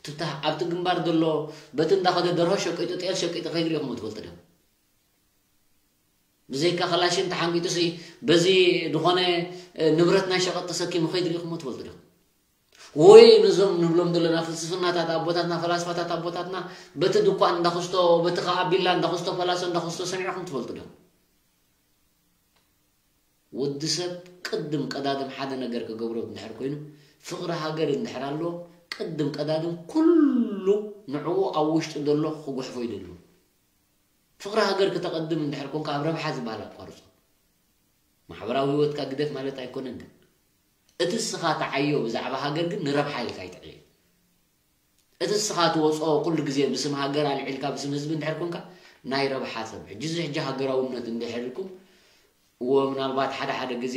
ትብታሕ ኣብቲ ግንባር ዘሎ በቲ እንዳኸደ ደርሆ ሸቂጡ፣ ጤል ሸቂጡ ከይድ ሪኢኹሞ ትፈልጡ ዶ? ብዘይካ ከላሽን ተሓንጊጡሲ በዚ ዝኾነ፣ እ፣ ንብረት ናይ ሸቐጥ ተሰኪሙ ከይድ ሪኢኹሞ ትፈልጡ ዶ? ወይ ነዞም ንብሎም ዘለና ፍልስፍናታት ኣቦታትና፣ ፈላስፋታት ኣቦታትና በቲ ድኳን እንዳኽስቶ፣ በቲ ኸዓ ቢላ እንዳኽስቶ፣ ፓላሶ እንዳኽስቶ ሰሚዕኹም ትፈልጡ ዶ? ወዲ ሰብ ቅድም ቀዳድም ሓደ ነገር ክገብሮ እንድሕር ኮይኑ፣ ፍቕሪ ሃገር እንድሕር ኣለዎ፣ ቅድም ቀዳድም ኩሉ ንዕኡ ኣብ ውሽጡ ዘሎ ክጉሕፎ ይደሉ። ፍቕሪ ሃገር ክተቐድም እንድሕር ኮንካ ኣብ ረብሓ ዝበሃል ኣቋርጾ። ማሕበራዊ ህይወትካ ግደፍ ማለት ኣይኮነን፣ ግን እቲ እስኻ ተዓዮ ብዛዕባ ሃገር ግን ንረብሓ ኢልካ ኣይትዕዮ። እቲ እስኻ ትወፅኦ ኩሉ ግዜ ብስም ሃገር ኣልዒልካ ብስም ህዝቢ እንድሕር ኮንካ ናይ ረብሓ ሰብ። ሕጂ እዚ ሕጂ ሃገራውነት እንድሕር ኢልኩም፣ እዎ ምናልባት ሓደ ሓደ ግዜ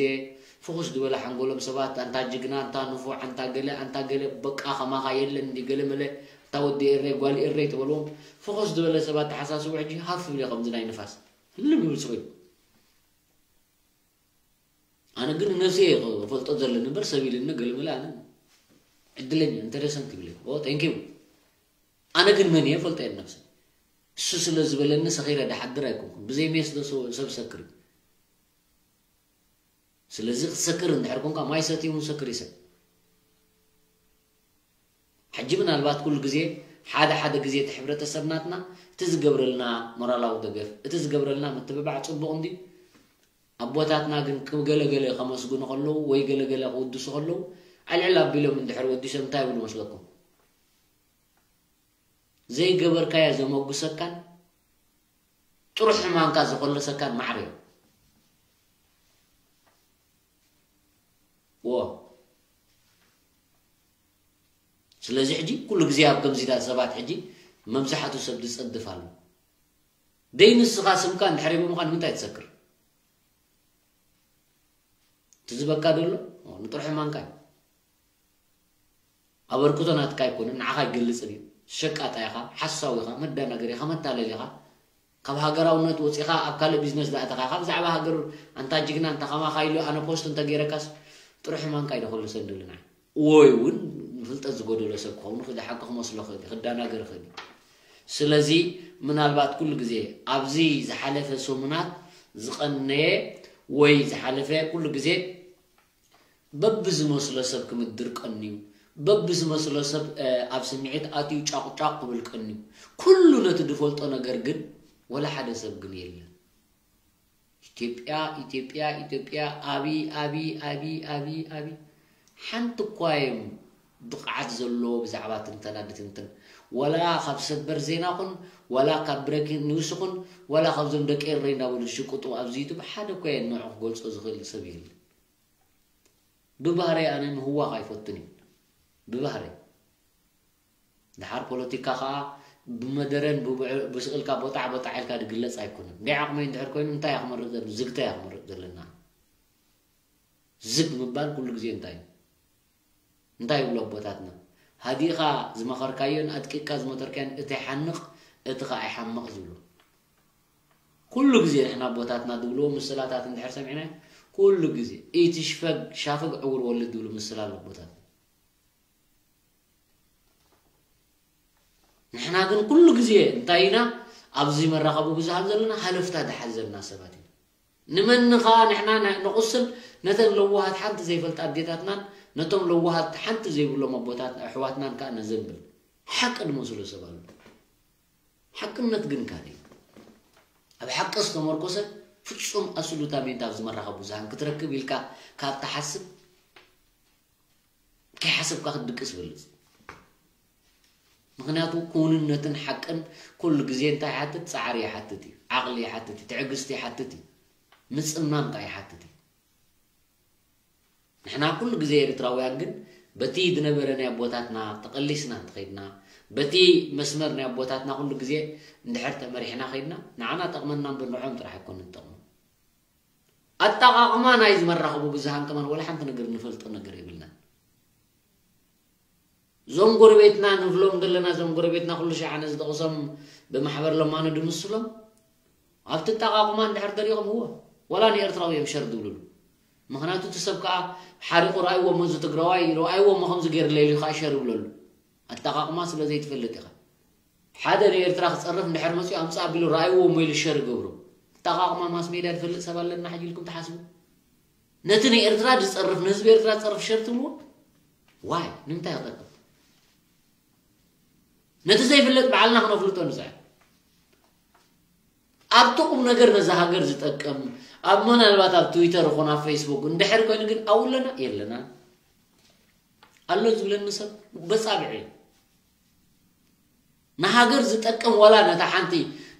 ፍኹስ ዝበለ ሓንጎሎም ሰባት ኣንታ ጅግና፣ ኣንታ ንፉዕ፣ ኣንታ ገለ፣ ኣንታ ገለ፣ በቃ ከማኻ የለን እንዲ ገለ መለ፣ ኣንታ ወዲ ኤረይ፣ ጓል ኤረይ ትበልዎም። ፍኹስ ዝበለ ሰባት ተሓሳስቡ ሕጂ ሃፍ ይብለ ከምዚ ናይ ንፋስ። ህልም ይብል ስቕ ኢሉ። ኣነ ግን ነፍሲ እየ ክፈልጦ ዘለኒ እምበር ሰብ ኢልኒ ገለ መለ ኣነ ዕድለኛ ኢንተረሰንት ይብል። ኦ፣ ታንክ ዩ። ኣነ ግን መን እየ ፈልጦ እየ ነፍሲ። እሱ ስለ ዝበለኒ ሰኺረ ድሓድር ኣይኮንኩን። ብዘይ ሜስ ዶ ሰው-፣ ሰብ ሰክር እዩ? ስለዚ ክትሰክር እንድሕር ኮንካ ማይ ሰትዩ እውን ሰክር ይሰብ። ሕጂ ምናልባት ኩሉ ግዜ ሓደ ሓደ ግዜ እቲ ሕብረተሰብ ናትና እቲ ዝገብረልና ሞራላዊ ደገፍ፣ እቲ ዝገብረልና ምትብባዕ ጽቡቕ እንድዩ። ኣቦታትና ግን ክገለገለ ከመስግኑ ከለዉ ወይ ገለገለ ክውድሱ ከለዉ ኣልዕል ኣቢሎም እንድሕር ወዲሶም እንታይ ይብሉ መስለኩም? ዘይገበርካዮ ዘመጉሰካን ጥሩሕ ሕማንካ ዘኾለሰካን ማዕረ እዩ። ዎ። ስለዚ ሕጂ ኩሉ ግዜ ኣብ ከምዚታት ሰባት ሕጂ መብዛሕቱ ሰብ ዝጸድፍ ኣሎ። ደይ ንስኻ ስምካ እንድሕር ሂቦምኻ ንምንታይ ትሰክር? ትዝበካ ደሎ ንጥርሑ ማንካ እዩ። ኣበርክቶ ናትካ ኣይኮነን፣ ንዓኻ ኣይገልጽን እዩ። ሸቃጣ ኢኻ፣ ሓሳዊ ኢኻ፣ መዳናገሪ ኢኻ፣ መታለሊ ኢኻ። ካብ ሃገራውነት ወጺኻ ኣብ ካልእ ቢዝነስ ዝኣተኻ ኢኻ። ብዛዕባ ሃገር ኣንታ ጅግና፣ ኣንታ ከማኻ ኢሉ ኣነ ፖስት እንተገይረካስ ጥርሑ ማንካ እዩ ደኸሉ ሰንድልና። ወይ እውን ፍልጠት ዝጎደሎ ሰብ ክኸውን ይኽእል፣ ሓቂ ክመስሎ ይኽእል፣ ክዳናገር ይኽእል። ስለዚ ምናልባት ኩሉ ግዜ ኣብዚ ዝሓለፈ ሰሙናት ዝቐነየ ወይ ዝሓለፈ ኩሉ ግዜ በብዝመስሎ ሰብ ክምድር ቀንዩ፣ በብዝመስሎ ሰብ፣ እ፣ ኣብ ስምዒት ኣትዩ ጫቑጫቕ ክብል ቀንዩ። ኩሉ ነቲ ዝፈልጦ ነገር ግን ወላ ሓደ ሰብ ግን የለን። ኢትዮጵያ፣ ኢትዮጵያ፣ ኢትዮጵያ፣ ኣቢ፣ ኣቢ፣ ኣቢ፣ ኣቢ፣ ኣቢ። ሓንቲ እኳ እዮም ብቕዓት ዘለዎ ብዛዕባ ትንተና ድትንትን። ወላ ካብ ሰበር ዜና ኹን፣ ወላ ካብ ብሬኪንግ ኒውስ ኹን፣ ወላ ካብዞም ደቂ ኤረይ እንዳበሉ ዝሽቅጡ ኣብዚ ዩቱብ ሓደ እኳ የንዑ ክገልጾ ዝኽእል ሰብ የለን። ብባህረይ ኣነ ምህዋኽ ኣይፈቱን እዩ። ብባህረይ። ድሓር ፖለቲካ ኸኣ ብመደረን ብብዕ-፣ ብስእልካ ቦጣዕ ቦጣዕ ኢልካ ዝግለጽ ኣይኮነን። እንደ ዓቕመይ እንድሕር ኮይኑ እንታይ እያ ክመርጽ ዘለ-፣ ዝግተ እያ ክመርጽ ዘለና። ዝግ ምባል ኩሉ ግዜ እንታይ እዩ? እንታይ ይብሉ ኣቦታትና? ሃዲእኻ ዝመኸርካዮን ኣድቂቕካ ዝመተርካዮን እቲ ይሓንቕ፣ እቲ ኸኣ ይሓምቕ ዝብሉ። ኩሉ ግዜ ንሕና ኣቦታትና ዝብልዎ ምስላታት እንድሕር ሰሚዕና፣ ኩሉ ግዜ ኢትሽፈግ ሻፍግ ዕውር ወልድ ዝብሉ ምስላ ኣሎ ኣቦታትና። ንሕና ግን ኩሉ ግዜ እንታይ ኢና ኣብዚ መራኸቢ ብዙሃን ዘለና ሃለፍታ ዝሓዘልና ሰባት ኢና። ንመን ኸኣ ንሕና ነ- ንቑስል ነተን ለዋሃት ሓንቲ ዘይፈልጣ ኣዴታትናን ነቶም ለዋሃት ሓንቲ ዘይብሎም ኣቦታት ኣሕዋትናን ከኣ ነዘንብል። ሓቂ ዝመስሎ ሰብ ኣሎ። ሓቅነት ግን ካልእ እዩ። ኣብ ሓቂ ዝተመርኮሰ ፍጹም ኣስሉታ ሜንታ ኣብዚ መራኸቢ ብዙሃን ክትረክብ ኢልካ ካብ ትሓስብ ከይሓሰብካ ክትድቅስ ይበልጽ። ምኽንያቱ ክውንነትን ሓቅን ኩሉ ግዜ እንታይ ይሓትት? ጻዕሪ ይሓትት እዩ፣ ዓቕሊ ይሓትት እዩ፣ ትዕግስቲ ይሓትት እዩ፣ ምጽማም ከኣ ይሓትት እዩ። ንሕና ኩሉ ግዜ ኤርትራውያን ግን በቲ ዝነበረ ናይ ኣቦታትና ተቐሊስና እንተኸይድና፣ በቲ መስመር ናይ ኣቦታትና ኩሉ ግዜ እንድሕር ተመሪሕና ኸይድና፣ ንዓና ጠቕመና እምበር ንዕኦም ጥራሕ ኣይኮነን ዝጠቕሙ። ኣጠቓቕማ ናይ ዝመራኸቡ ብዙሃን ከማን ወላ ሓንቲ ነገር ንፈልጦ ነገር የብልናን። እዞም ጎረቤትና ንብሎም ዘለና፣ እዞም ጎረቤትና ኩሉ ሻዕ ኣነ ዝጠቕሶም ብማሕበር ለማኖ ድምስሎም ኣብቲ ኣጠቓቕማ እንድሕር ደሪቖም እዎ፣ ወላ ንኤርትራዊ እዮም ሸር ዝብሉሉ። ምኽንያቱ እቲ ሰብ ከኣ ሓሪቑ ረኣይዎ እሞ እዚ ትግራዋይ ረኣይዎ እሞ ከምዚ ገይርለይ ኢሉ ከኣ ሸር ይብለሉ። ኣጠቓቕማ ስለ ዘይትፈልጥ ኢኻ። ሓደ ንኤርትራ ክጸርፍ እንድሕር መጺኡ ኣምጽእ ኣቢሉ ረኣይዎ እሞ ኢሉ ሸር ይገብሮ። ኣጠቓቕማ ማስ ሜድያ ዝፈልጥ ሰብ ኣለና ሕጂ ኢልኩም ትሓስቡ? ነቲ ንኤርትራ ዝጸርፍ ንህዝቢ ኤርትራ ዝጸርፍ ሸር ትብልዎ? ዋይ ንምንታይ ይጠቅም? ነቲ ዘይፍለጥ ባዕልና ክነፍልጦ ንጽዕር። ኣብቲ ቁም ነገር ነዛ ሃገር ዝጠቅም ኣብ ምናልባት ኣብ ትዊተር ይኹን ኣብ ፌስቡክ እንድሕር ኮይኑ ግን ኣብኡ ኣለና የለና ኣሎ ዝብለኒ ሰብ በጻብዕ እዩ። ንሃገር ዝጠቅም ዋላ ነታ ሓንቲ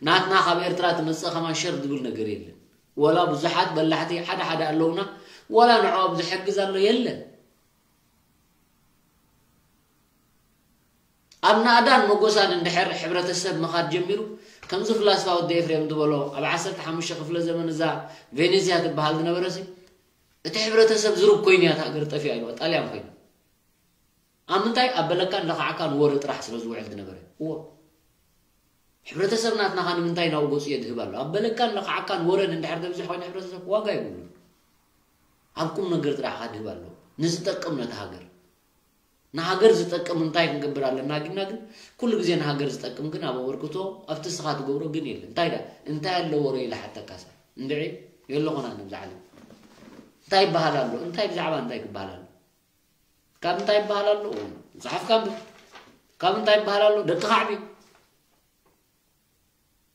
ናትና ካብ ኤርትራ ትመጽእ ከማን ሸር ዝብል ነገር የለን። ዋላ ብዙሓት በላሕቲ ሓደ ሓደ ኣለውና ዋላ ንዕኦም ዝሕግዝ ኣሎ የለን። ኣብ ናእዳን መጎሳን እንድሕር ሕብረተሰብ ምኻድ ጀሚሩ ከምዚ ፍላስፋ ወዲ ኤፍሬም ዝበሎ ኣብ ዓሰርተ ሓሙሽተ ክፍለ ዘመን እዛ ቬኔዝያ ትበሃል ዝነበረሲ እቲ ሕብረተሰብ ዝሩብ ኮይኑ እያ እታ ሃገር ጠፊኣ ኢልዋ ጣልያን ኮይኑ ኣብ ምንታይ ኣብ በለካን ለኽዓካን ወረ ጥራሕ ስለ ዝውዕል ዝነበረ እዎ ሕብረተሰብ ናትናኻ ንምንታይ ናብኡ ገጹ የድህብ ኣሎ ኣብ በለካን ለኽዓካን ወረን እንድሕር ዘብዝሕ ኮይኑ ሕብረተሰብ ዋጋ ይብሉ ኣብ ቁም ነገር ጥራሕ ካድህብ ኣሎ ንዝጠቅም ነቲ ሃገር ንሃገር ዝጠቅም እንታይ ክንገብር ኣለና ግና ግን ኩሉ ግዜ ንሃገር ዝጠቅም ግን ኣብ ኣበርክቶ ኣብቲ ስኻ ትገብሮ ግን የለ እንታይ ዳ እንታይ ኣለዎ ረ ኢለ ሓተካሳ እንድዒ የለኹና ንብዛ ዓለም እንታይ ይበሃል ኣሎ እንታይ ብዛዕባ እንታይ ክበሃል ኣሎ ካብ እንታይ ይበሃል ኣሎ መፅሓፍ ካንብብ ካብ እንታይ ይበሃል ኣሎ ደቂ ካዕቢ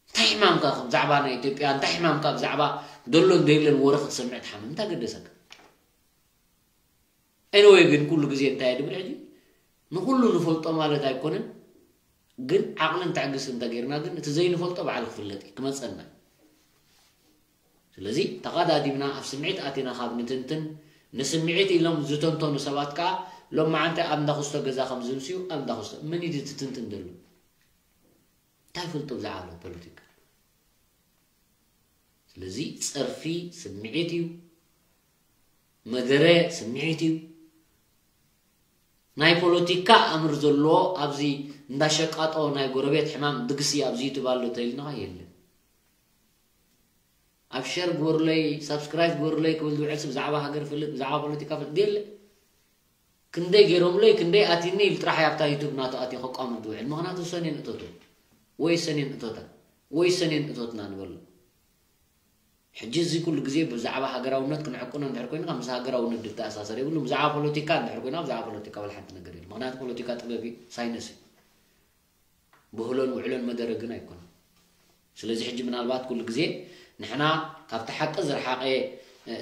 እንታይ ሕማምካ ብዛዕባ ናይ ኢትዮጵያ እንታይ ሕማምካ ብዛዕባ ደሎን ደይለን ወረ ክትሰምዕ ትሓምም እንታይ ገደሰካ Anyway ግን ኩሉ ግዜ እንታይ ድብል ሕጂ ንኩሉ ንፈልጦ ማለት ኣይኮነን ግን ዓቕልን ትዕግስትን እንተጌርና ግን እቲ ዘይንፈልጦ ባዕሉ ክፍለጥ እዩ ክመፀና ስለዚ ተቐዳዲምና ኣብ ስምዒት ኣቲና ካብ ንትንትን ንስምዒት ኢሎም ዝተንተኑ ሰባት ከዓ ሎማዓንቲ ኣብ እንዳክስቶ ገዛ ከም ዝምስዩ ኣብ እንዳክስቶ መን እዩ ትትንትን ዘሎ እንታይ ፈልጦ ብዛዕባ ፖለቲካ ስለዚ ጸርፊ ስምዒት እዩ፣ መደረ ስምዒት እዩ። ናይ ፖለቲካ ኣምር ዘለዎ ኣብዚ እንዳሸቃጦ ናይ ጎረቤት ሕማም ድግሲ ኣብዚ ዩቱብ ኣሎ ተይልናኻ የለን። ኣብ ሸር ግበሩለይ፣ ሳብስክራይብ ግበሩለይ ክብል ዝውዕል ብዛዕባ ሃገር ፈልጥ፣ ብዛዕባ ፖለቲካ ፈልጥ የለ። ክንደይ ገይሮምለይ ክንደይ ኣትኒ ኢሉ ጥራሕ ኣብታ ዩቱብ ናቱ ኣትዩ ከቋምር ዝውዕል ምኽንያቱ ሰኔን እቶቱ ወይ ሰኔን እቶታ ወይ ሰኔን እቶትና ንበሎ ሕጂ እዚ ኩሉ ግዜ ብዛዕባ ሃገራውነት ክንዕቅኖ እንድሕር ኮይንካ ምስ ሃገራውነት ዝተኣሳሰር የብሉ ብዛዕባ ፖለቲካ እንድሕር ኮይና ብዛዕባ ፖለቲካ ወላ ሓንቲ ነገር የለ ምክንያቱ ፖለቲካ ጥበብ እዩ ሳይንስ እዩ ብህሎን ውዕሎን መደረ ግን ኣይኮነን። ስለዚ ሕጂ ምናልባት ኩሉ ግዜ ንሕና ካብቲ ሓቂ ዝረሓቐ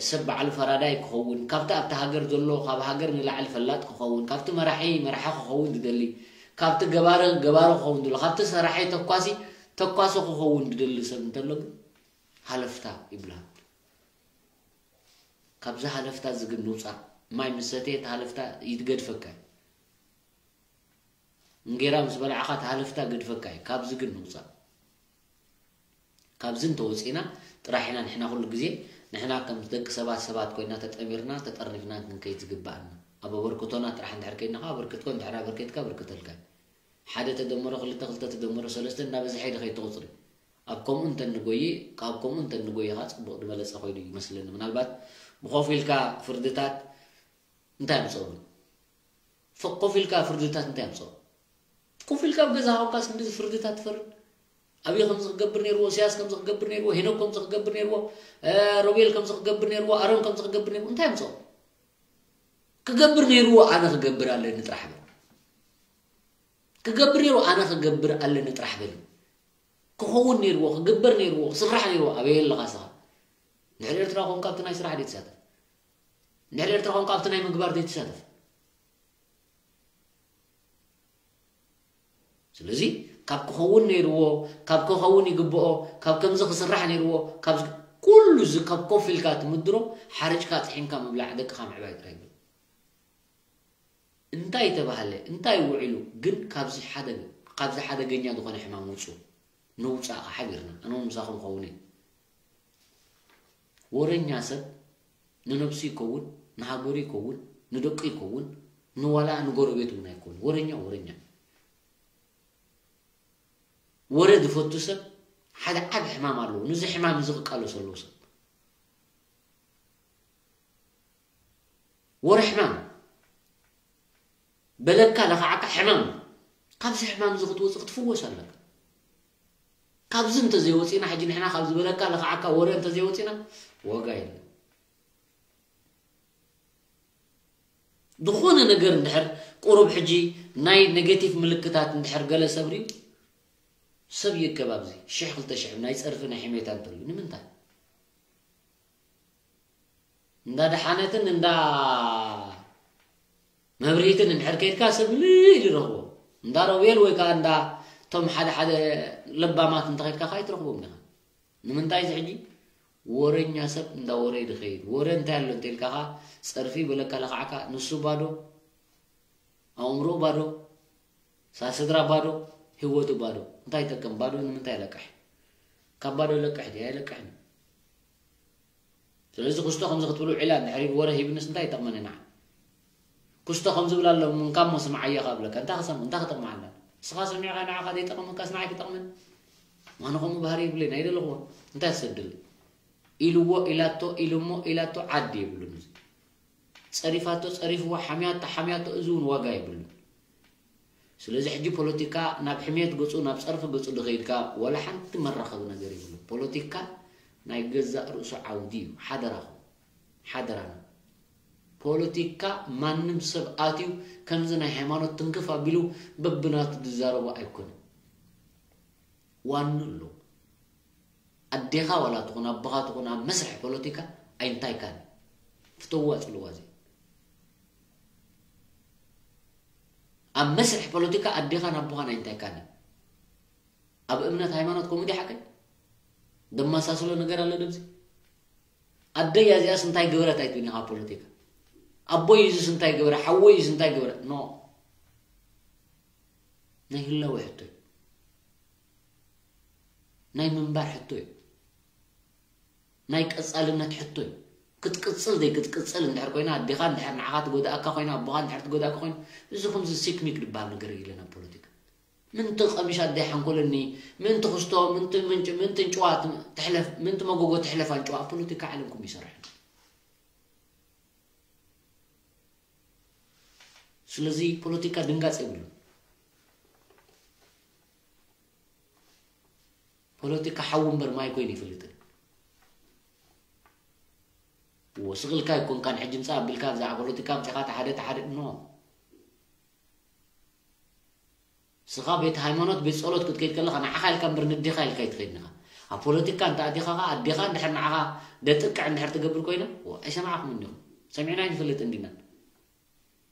ሰብ ባዕሉ ፈራዳይ ክኸውን፣ ካብቲ ኣብቲ ሃገር ዘሎ ካብ ሃገር ንላዕሊ ፈላጥ ክኸውን፣ ካብቲ መራሒ መራሒ ክኸውን ዝደሊ፣ ካብቲ ገባሪ ገባሪ ክኸውን ዝደሊ፣ ካብቲ ሰራሒ ተኳሲ ተኳሲ ክኸውን ዝደሊ ሰብ እንተሎ ግን ሃለፍታ ይብልሃል። ካብዚ ሃለፍታ እዚ ግን ንውፃእ። ማይ ምስ ሰተየ እቲ ሃለፍታ ይትገድፈካ እዩ። እንጌራ ምስ በላዕኻ ተሃለፍታ ገድፈካ እዩ። ካብዚ ግን ንውፃእ። ካብዚ እንተወፂእና ጥራሕ ኢና ንሕና ኩሉ ግዜ ንሕና ከም ደቂ ሰባት ሰባት ኮይና ተጠሚርና ተጠርኒፍና ክንከይድ ዝግባኣና። ኣብ ኣበርክቶና ጥራሕ እንድሕር ከይድና ከዓ ኣበርክትኮ እንድሕር ኣበርከትካ ኣበርክተልካ እዩ። ሓደ ተደመሮ ክልተ ክልተ ተደመሮ ሰለስተ እናበዝሐ ይድኸይ እቲ ቁፅሪ። ኣብ ከምኡ እንተንጎይ ካብ ከምኡ እንተንጎይ ካ ጽቡቕ ዝበለጸ ኮይኑ ይመስለኒ። ምናልባት ብኾፍ ኢልካ ፍርድታት እንታይ ኣምጽኦ? ፍ- ኮፍ ኢልካ ፍርድታት እንታይ ኣምጽኦ? ኮፍ ኢልካ ኣብ ገዛ ኮንካስ ክንዲ ፍርድታት ትፈርድ? ኣብይ ከምዚ ክገብር ነይርዎ፣ ኢሳያስ ከምዚ ክገብር ነይርዎ፣ ሄኖክ ከምዚ ክገብር ነይርዎ፣ እ፣ ሮቤል ከምዚ ክገብር ነይርዎ፣ ኣሮን ከምዚ ክገብር ነይርዎ እንታይ ኣምጽኦ? ክገብር ነይርዎ ኣነ ክገብር ኣለኒ ጥራሕ በል። ክገብር ነይርዎ ኣነ ክገብር ኣለኒ ጥራሕ በል። ክኸውን ነይርዎ፣ ክግበር ነይርዎ፣ ክስራሕ ነይርዎ። ኣበይ ኣለኻ ስኻ? ድሕሪ ኤርትራ ኮንካ ኣብቲ ናይ ስራሕ ደይትሳተፍ? ድሕሪ ኤርትራ ኮንካ ኣብቲ ናይ ምግባር ደይትሳተፍ? ስለዚ ካብ ክኸውን ነይርዎ፣ ካብ ክኸውን ይግብኦ፣ ካብ ከምዚ ክስራሕ ነይርዎ፣ ካብ ኩሉ እዚ ካብ ኮፍ ኢልካ ትምድሮ ሓርጭካ ጥሒንካ ምብላዕ ደቅኻ ምዕባይ ጥራይ እዩ። እንታይ ተባህለ እንታይ ውዒሉ ግን ካብዚ ሓደ ካብዚ ሓደገኛ ዝኾነ ሕማም ውፁ። ንውፃእ ሓቢርና ኣነ ምሳኹም ኸውን እየ። ወረኛ ሰብ ንነብሱ ይከውን፣ ንሃገሩ ይከውን፣ ንደቁ ይከውን፣ ንዋላ ንጎረቤት እውን ኣይከውን። ወረኛ ወረኛ። ወረ ዝፈቱ ሰብ ሓደ ዓብ ሕማም ኣለዎ። ንዚ ሕማም እዚ ክቃለሱ ኣለዎ ሰብ። ወረ ሕማም በለካ ለኻዓካ ሕማም። ካብዚ ሕማም እዚ ክትወፅእ ክትፍወስ ኣለካ። ካብዚ እንተዘይወፂና ሕጂ ንሕና ካብ ዝበለካ ለኻዓካ ወረ እንተዘይወፂና ዋጋ የለን። ዝኾነ ነገር እንድሕር ቁሩብ ሕጂ ናይ ኔጌቲቭ ምልክታት እንድሕር ገለ ሰብ ሪኡ ሰብ ይእከብ ኣብዚ ሽሕ ክልተ ሽሕ ናይ ፀርፊ ናይ ሕሜታ እንተልዩ ንምንታይ? እንዳ ደሓነትን እንዳ መብርሂትን እንድሕር ከይድካ ሰብ ልል ይረኽቦ። እንዳ ሮቤል ወይ ከዓ እንዳ እቶም ሓደ ሓደ ለባማት እንተኸይድካ ከዓ ኣይትረኽቦም ዲኻ። ንምንታይ እዚ ሕጂ ወረኛ ሰብ እንዳ ወረ ድኸይድ ወረ እንታይ ኣሎ እንተልካ ኸዓ ፀርፊ በለካ ለኻዕካ ንሱ ባዶ ኣእምሮ ባዶ ሳስድራ ባዶ ህይወቱ ባዶ እንታይ ይጠቅም ባዶ ንምንታይ ለቅሕ ካብ ባዶ ለቅሕ ድያ ኣይለቅሕን። ስለዚ ክስቶ ከምዚ ክትብሉ ዒላ እንድሕር ኢሉ ወረ ሂብንስ እንታይ ይጠቕመኒ ንዓ? ክስቶ ከምዚ ብላ ኣሎ ምንካሞ ስምዓዮ ካብ ብለካ እንታይ ክሰም እንታይ ክጠቕመዓና? ንስኻ ሰሚዕካ ንዓኻ ዘይጠቕመካስ ንዓይ ክጠቕመኒ? ማን ከምኡ ባህሪ የብለይን ኣይደለኽዎ እንታይ ትሰድል ኢልዎ ኢላቶ ኢሉሞ ኢላቶ ዓዲ የብሉን። እዚ ጸሪፋቶ ጸሪፍዎ ሓምያቶ ሓምያቶ እዚ እውን ዋጋ የብሉን። ስለዚ ሕጂ ፖለቲካ ናብ ሕምየት ገጹ ናብ ጸርፊ ገጹ ድኸይድካ ዋላ ሓንቲ መራኸቢ ነገር የብሉ። ፖለቲካ ናይ ገዛእ ርእሱ ዓውዲ እዩ። ሓደራኹም ሓደራና ፖለቲካ ማንም ሰብ ኣትዩ ከምዚ ናይ ሃይማኖት ትንክፍ ኣቢሉ በብናቱ ዝዛረቦ ኣይኮነን። ዋኑ ኣሎ ኣዴኻ ዋላ ትኹን ኣቦኻ ትኹን ኣብ መስርሕ ፖለቲካ ኣይንታይካን ፍተዋ ጽልዋ እዚ ኣብ መስርሕ ፖለቲካ ኣዴኻን ኣቦኻን ኣይንታይካን ኣብ እምነት ሃይማኖት ኮሚዲ ሓቀይ ደማሳስሎ ነገር ኣሎ ደብዚ ኣደይ እዚኣስ እንታይ ግበረት ኣይትብኒ ካብ ፖለቲካ ኣቦይ እዚስ እንታይ ግበረ ሓወይ እዚ እንታይ ግበረ ኖ ናይ ህላወ ሕቶ እዩ ናይ ምንባር ሕቶ እዩ ናይ ቀጻልነት ሕቶ እዩ ክትቅጽል ደይ ክትቅጽል እንድሕር ኮይና ኣዴኻ እንድሕር ንዓኻ ትጎዳእካ ኮይና ኣቦኻ እንድሕር ትጎዳእካ ኮይኑ እዚ ከምዚ ሲክኒክ ዝበሃል ነገር የለን ኣብ ፖለቲካ ምንቲ ቀሚሽ ኣደይ ሓንኮለኒ ምንቲ ክስቶ ምንቲ ምንጭ ምንቲ እንጭዋ ትም- ትሕለፍ ምንቲ መጎጎ ትሕለፍ ኣንጭዋ ኣብ ፖለቲካ ዓለም ኩም ይሰርሕ ስለዚ ፖለቲካ ድንጋጽ የብሉ ፖለቲካ ሓዊ እምበር ማይ ኮይኑ ይፈልጥን ወስቕልካ ይኮንካን ሕጂ ምፃ ኣቢልካ ብዛዕባ ፖለቲካ ምፅኻ ተሓደ ተሓደ ኖ ስኻ ቤት ሃይማኖት ቤት ጸሎት ክትከይድ ከለኻ ንዓኻ ኢልካ እምበር ንዴኻ ኢልካ ይትኸይድ ኒኻ ኣብ ፖለቲካ እንተ ኣዴኻ ኸዓ ኣዴኻ እንድሕር ንዓኻ ደጥቅዕ እንድሕር ትገብር ኮይና ኣይሰማዕኹም እንዲኹም ሰሚዕና ይንፈልጥ እንዲና